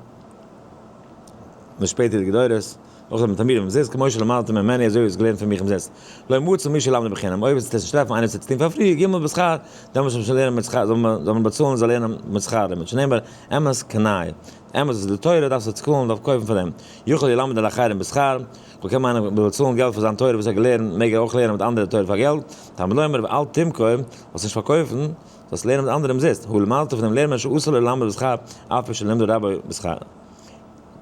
[SPEAKER 1] די שפעטערדיגע דורות. אויך זענען תלמידים אומזיסט, כמו שלמדתם ממני אזוי ווי האסט געלערנט פון מיך אומזיסט. לא מצא מי שילמדו בחינם, אויב וועסטו נישט טרעפן איינער וואס וועט עס טון פאר free, יגמול בשכר, דעמאלטס זאל מען שוין לערנען מיט שכר, זאל מען באצאלן זאל לערנען מיט שכר לימוד, שנאמר, אמת קנה, אמת וואס איז די תורה דארפסטו צאלן, דארף קויפן פאר דעם, יכול ילמד על אחרים בשכר, אויב קען מען איינער באצאלן געלט פאר זיין תורה וואס ער האט געלערנט, מעג ער אויך לערנען מיט אנדערע תורה פאר געלט, תלמוד לומר ואל תמכור, זאלסט נישט פארקויפן, זאלסט לערנען מיט אנדערע אומזיסט, הא למדת פון דעם לערנט מען שאסור לו ללמד בשכר, אף על פי שלמדו רבו בשכר.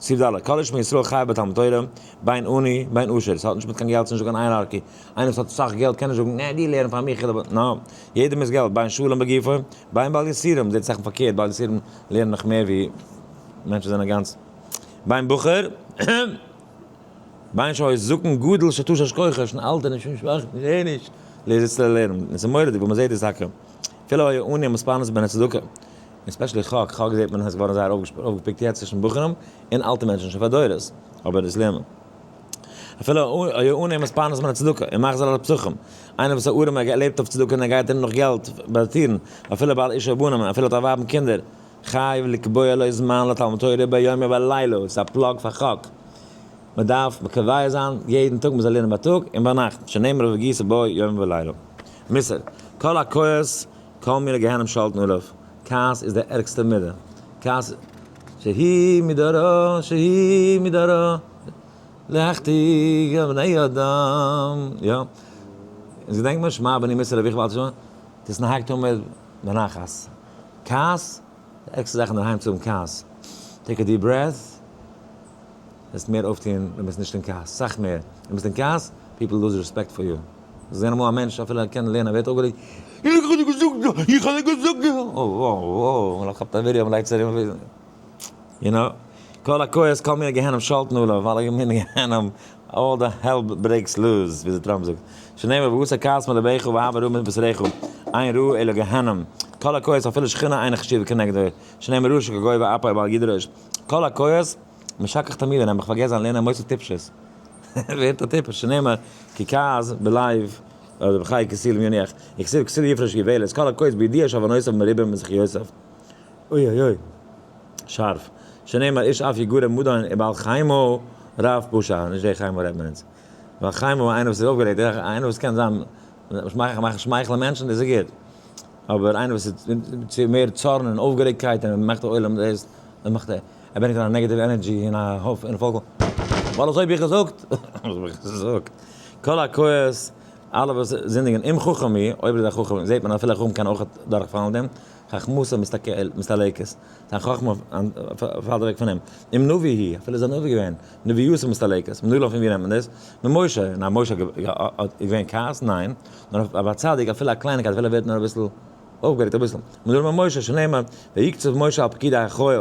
[SPEAKER 1] סעיף ד', כל איש מישראל חייב בתלמוד תורה, בין עני בין עשיר, ס'האט נישט מיט קיין געלט, ס'נישט דא קיין hierarchy, איינער וואס האט אסאך געלט קען נישט זאגן נע דו לערן פאר מיך, נא, יעדער מוז געלט, בין שלם בגופו, בין בעל יסורים, זעט זיך פארקערט, בעל יסורים לערנען נאך מער ווי מענטשן זענען גאנץ, בין בחור, בין שהיה זקן גדול שתשש כוחו, שוין אלט און שוין שוואך, זעה נישט, זיצט ער לערנען, און ס'איז מורא'דיג וואס מ'זעט דאס טאקע, אפילו היה עני המתפרנס מן הצדקה. און especially חק, חק זעט מען איז געווארן זייער אויפגעפיקט יעצט צווישן בחורים און אלטע מענטשן שוין פאר דורות, אבער דאס לערנען. אפילו היה עני המתפרנס מן הצדקה ומחזיר על הפתחים, איינער וואס איז ארעם ער לעבט אויף צדקה און ער גייט ארום נאך געלט ביי די טירן, אפילו בעל אשה ובנים, אפילו האט א ווייב און קינדער, חייב לקבוע לו זמן לתלמוד תורה ביום ובלילה, ס'איז א plug פאר חק. מען דארף מקבע זיין יעדן טאג מען זאל לערנען בייטאג און ביינאכט, שנאמר והגית בו יום ולילה. מוסר, כל הכועס כל מיני גיהנום שולטין עליו, כעס איז די ערגסטע מידה, כעס שהיא מידה רעה שהיא מידה רעה להחטיא בני אדם, יא, אונז געדענק מיר שמע בני מוסר אביך ואל תשמע, תתנהג תמיד בנחת, כעס, די ערגסטע זאך אינדערהיים צו האבן כעס, take a deep breath, וועסט מער אויפטון ווען ביסט נישט אין כעס, סאך מער, ווען ביסט אין כעס, people lose respect for you. זען אמאל א מענטש אפילו ער קען לערנען ער ווערט אויפגערעגט, איך האב דיר געזאגט, איך האב דיר געזאגט, אוי מען כאפט א ווידעא מען לייגט עס ארום, you know, כל הכועס כל מיני גיהנום שולטין עליו, אלע מיני גיהנום, all the hell breaks loose, ווי טראמפ זאגט, שנאמר והסר כעס מלבך והעבר רע מבשרך, אין רע אלא גיהנום, כל הכועס אפילו שכינה אינה חשובה כנגדו, שנאמר רשע כגובה אפו בל ידרוש, כל הכועס משכח תלמידו, נעבעך פארגעסט זיין לערנען מוסר טיפשות. ווערט א טיפש, שנאמר כי כעס בלב אדער בחי' כסילים יניח, וכתיב כסיל יפרש איוולת, כל הכועס בידיעה שעוונותיו מרובים מזכיותיו. אוי אוי אוי. שארף. שנאמר איש אף יגורה מדון ובעל חיימו רב פשע, נישט דער חיימו רעדט מען אונז. בעל חיימו איינער וואס איז אויפגערעגט, איינער וואס קען זיין מאכן שמייכלען מענטשן דאס איז גוט. אבער איינער וואס איז צו מער צארן און אויפגערעגטקייט און מאכט די עולם דאס, מאכט ער ברענגט אריין negative energy אין א הויף אין א פאלק, ווייל אזוי האב איך געזאגט, אזוי האב איך געזאגט, כל הכועס, אלע וואס זינדיגן אם חכם הוא, אויב איז א חכם, זעט מען אפילו א חכם קען אויך דורכפאלן אין דעם, חכמתו מסתלקת, זיין חכמה פאלט אוועק פון אים, אם נביא הוא, אפילו איז א נביא געווען, נביאותו מסתלקת, מנלן פון ווי נעמט מען דאס? ממשה, נה משה האט געווען כעס? ניין, נאר אויף א צדיק אפילו א קלייניקייט אפילו ער ווערט נאר אביסל אויפגערעגט אביסל, מנלן ממשה שנאמר ויקצוף משה על פקידי החיל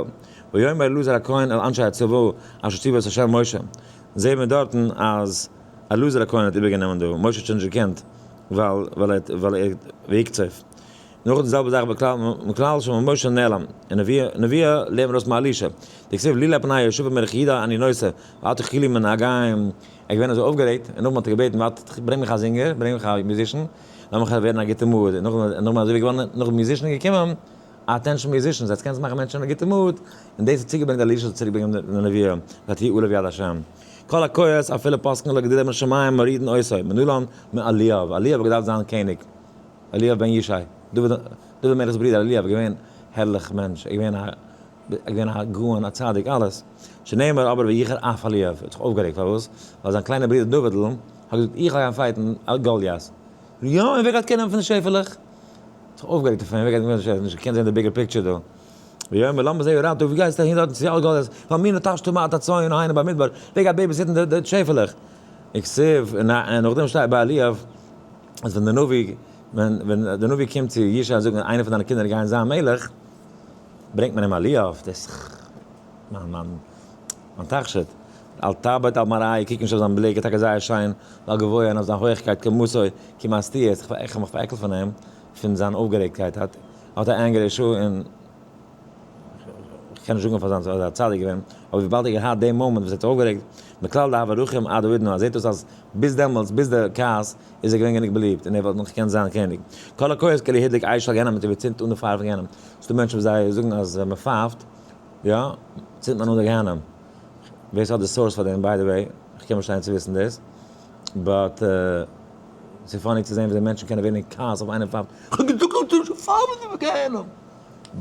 [SPEAKER 1] ויאמר אלעזר הכהן אל אנשי הצבא אשר ציוה את ה' משה, זעהן מיר דארטן אז אלעזר הכהן האט איבערגענומען דא, משה האט שוין נישט געקענט ווייל ווייל ער ויקצוף. נאך די זעלבע זאך בכלל מכלל שממשה נעלם, און נביא נביא לערנט מען אויס מאלישע, דכתיב לולא פני יהושפט מלך יהודה אני נושא, ואל תכילי מנהגיים, ער איז געווען אזוי אויפגערעגט, און נאכדעם האט ער געבעטן ווארט ברענג מיך א זינגער, ברענג מיך א musician, לאמיך ווערן א גוטע mood, און נאכדעם אזוי ווי געווארן נאך musician איז געקומען, attention musicians, יעצט קענסטו מאכן מענטשן אין א גוטע mood, און דאס האט צוגעברענגט אלישע זאל צוריקברענגען די נבואה, ותהי עליו יד השם. כל הכועס אפילו פוסקין לו גדולה מן השמים מורידין אותו, מנלן מאליאב, אליאב האט געדארפט זיין קעניג. אליאב בן ישי, דוד המלך'ס ברודער אליאב איז געווען הערליך מענטש, ער איז געווען א געווען א גאון, א צדיק, אלעס. שנאמר אבער ויחר אף אליאב, ער האט זיך אויפגערעגט, פארוואס? ווייל זיין קליינער ברודער דוד'ל האט געזאגט איך גיי גיין fight ן גוליית. יא, און ווער גייט קענען פון די שעפעלעך? האט זיך אויפגערעגט אויף אים, ווער גייט קענען פון די שעפעלעך? נישט געקענט זען די bigger picture דא. ויאמר למה זה ירדת, ווי גייסטו אהין דארטן צו גוליית? ועל מי נטשת מעט הצאן הנה במדבר, ווער גייט babysit ן די שעפעלעך? וכתיב, און נאכדעם שטייט ביי אליאב, אז ווען דער נביא, ווען דער נביא קומט צו ישי און זאגט איינער פון דיינע קינדער גייען זיין מלך, ברענגט מען אים אליאב, דאס איז מיין מיין מיין תכשיט, אל תבט אל מראהו, קוק נישט אויף זיין בליק, ער איז טאקע זייער שיין, ועל גבוה און אויף זיין הויכקייט קומתו, כי מאסתיה, איך האב מיך פארעקלט פון אים, פון זיין אויפגערעגטקייט, האט ער anger issue און. כ'קען נישט זאגן פאר זיין אז ער איז א צדיק געווען, אבער וויבאלד ער האט געהאט דעם מאמענט וואס ער האט זיך אויפגערעגט, מכלל דהוה רחום עד האידנא, זעט אויס אז ביז דעמאלטס, ביז די כעס, איז ער געווען גענוג באליבט און ער וואלט נאך געקענט זיין קעניג. כל הכועס כאילו הדליק אש על גיהנם, ווער צינדט אן די פייער פון גיהנם? ס'דא מענטשן וואס זיי זאגן אז ווען מ'פייפט, יא, צינדט מען אן די גיהנם. ווער ס'האט די source פאר דעם by the way. איך קען באשטיין צו וויסן דאס, but ס'איז funny צו זען ווי די מענטשן קענען ווערן אין כעס אויף איינעם פאר כ'האב געזאגט אז ס'איז שוין פאר די גיהנום.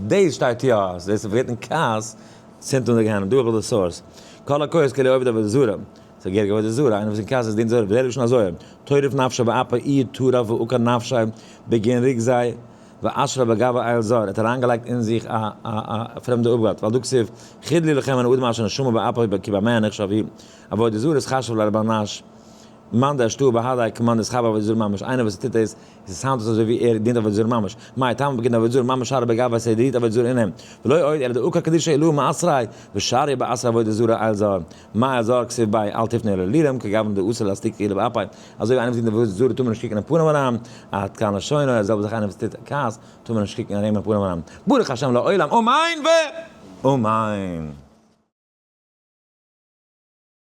[SPEAKER 1] דאס שטייט יא אז דאס ווערט אין כעס צינדט אן די גיהנום, דא האב איך די source. כל הכועס כאילו עובד עבודה זרה, ס'איז געהעריג עבודה זרה, איינער וואס אין כעס איז דינט זרה, וזה לשון הזוהר, טורף נפשיה באפיה איהו טרף ועקר נפשיה בגין רוגזיה ואשרי בגויה אל זר, ער האט אריינגעלייגט אין זיך א א פרעמדע אפגאט, ועל דא כתיב חדלו לכם מן האדם אשר נשמה באפו כי במה נחשב הוא, עבודה זרה איז חשוב לרבי נש, מאן דאשתהי בהדיה כמאן דאתחבר עבודה זרה ממש, איינער וואס טוט דאס איז עס היינט אזוי ווי ער דינט עבודה זרה ממש, מאי טעמא בגין עבודה זרה ממש שרי בגויה ס'דינט עבודה זרה אין אים, ולא עוד אלא דעקר קדושה עילאה מאתריה ושריא באתר עבודה זרה אל זר, מאי אל זר כתיב ביה אל תפני אל אלילים כגוון דאסור לאסתכולי באפיה, אזוי ווי איינער וואס דינט עבודה זרה טאר מען נישט קוקן אין פנים אריין, עד כאן לשונו, די זעלבע זאך איינער וואס טוט כעס טאר מען נישט קוקן אין אים אין פנים אריין, ברוך השם לעולם אמן ואמן.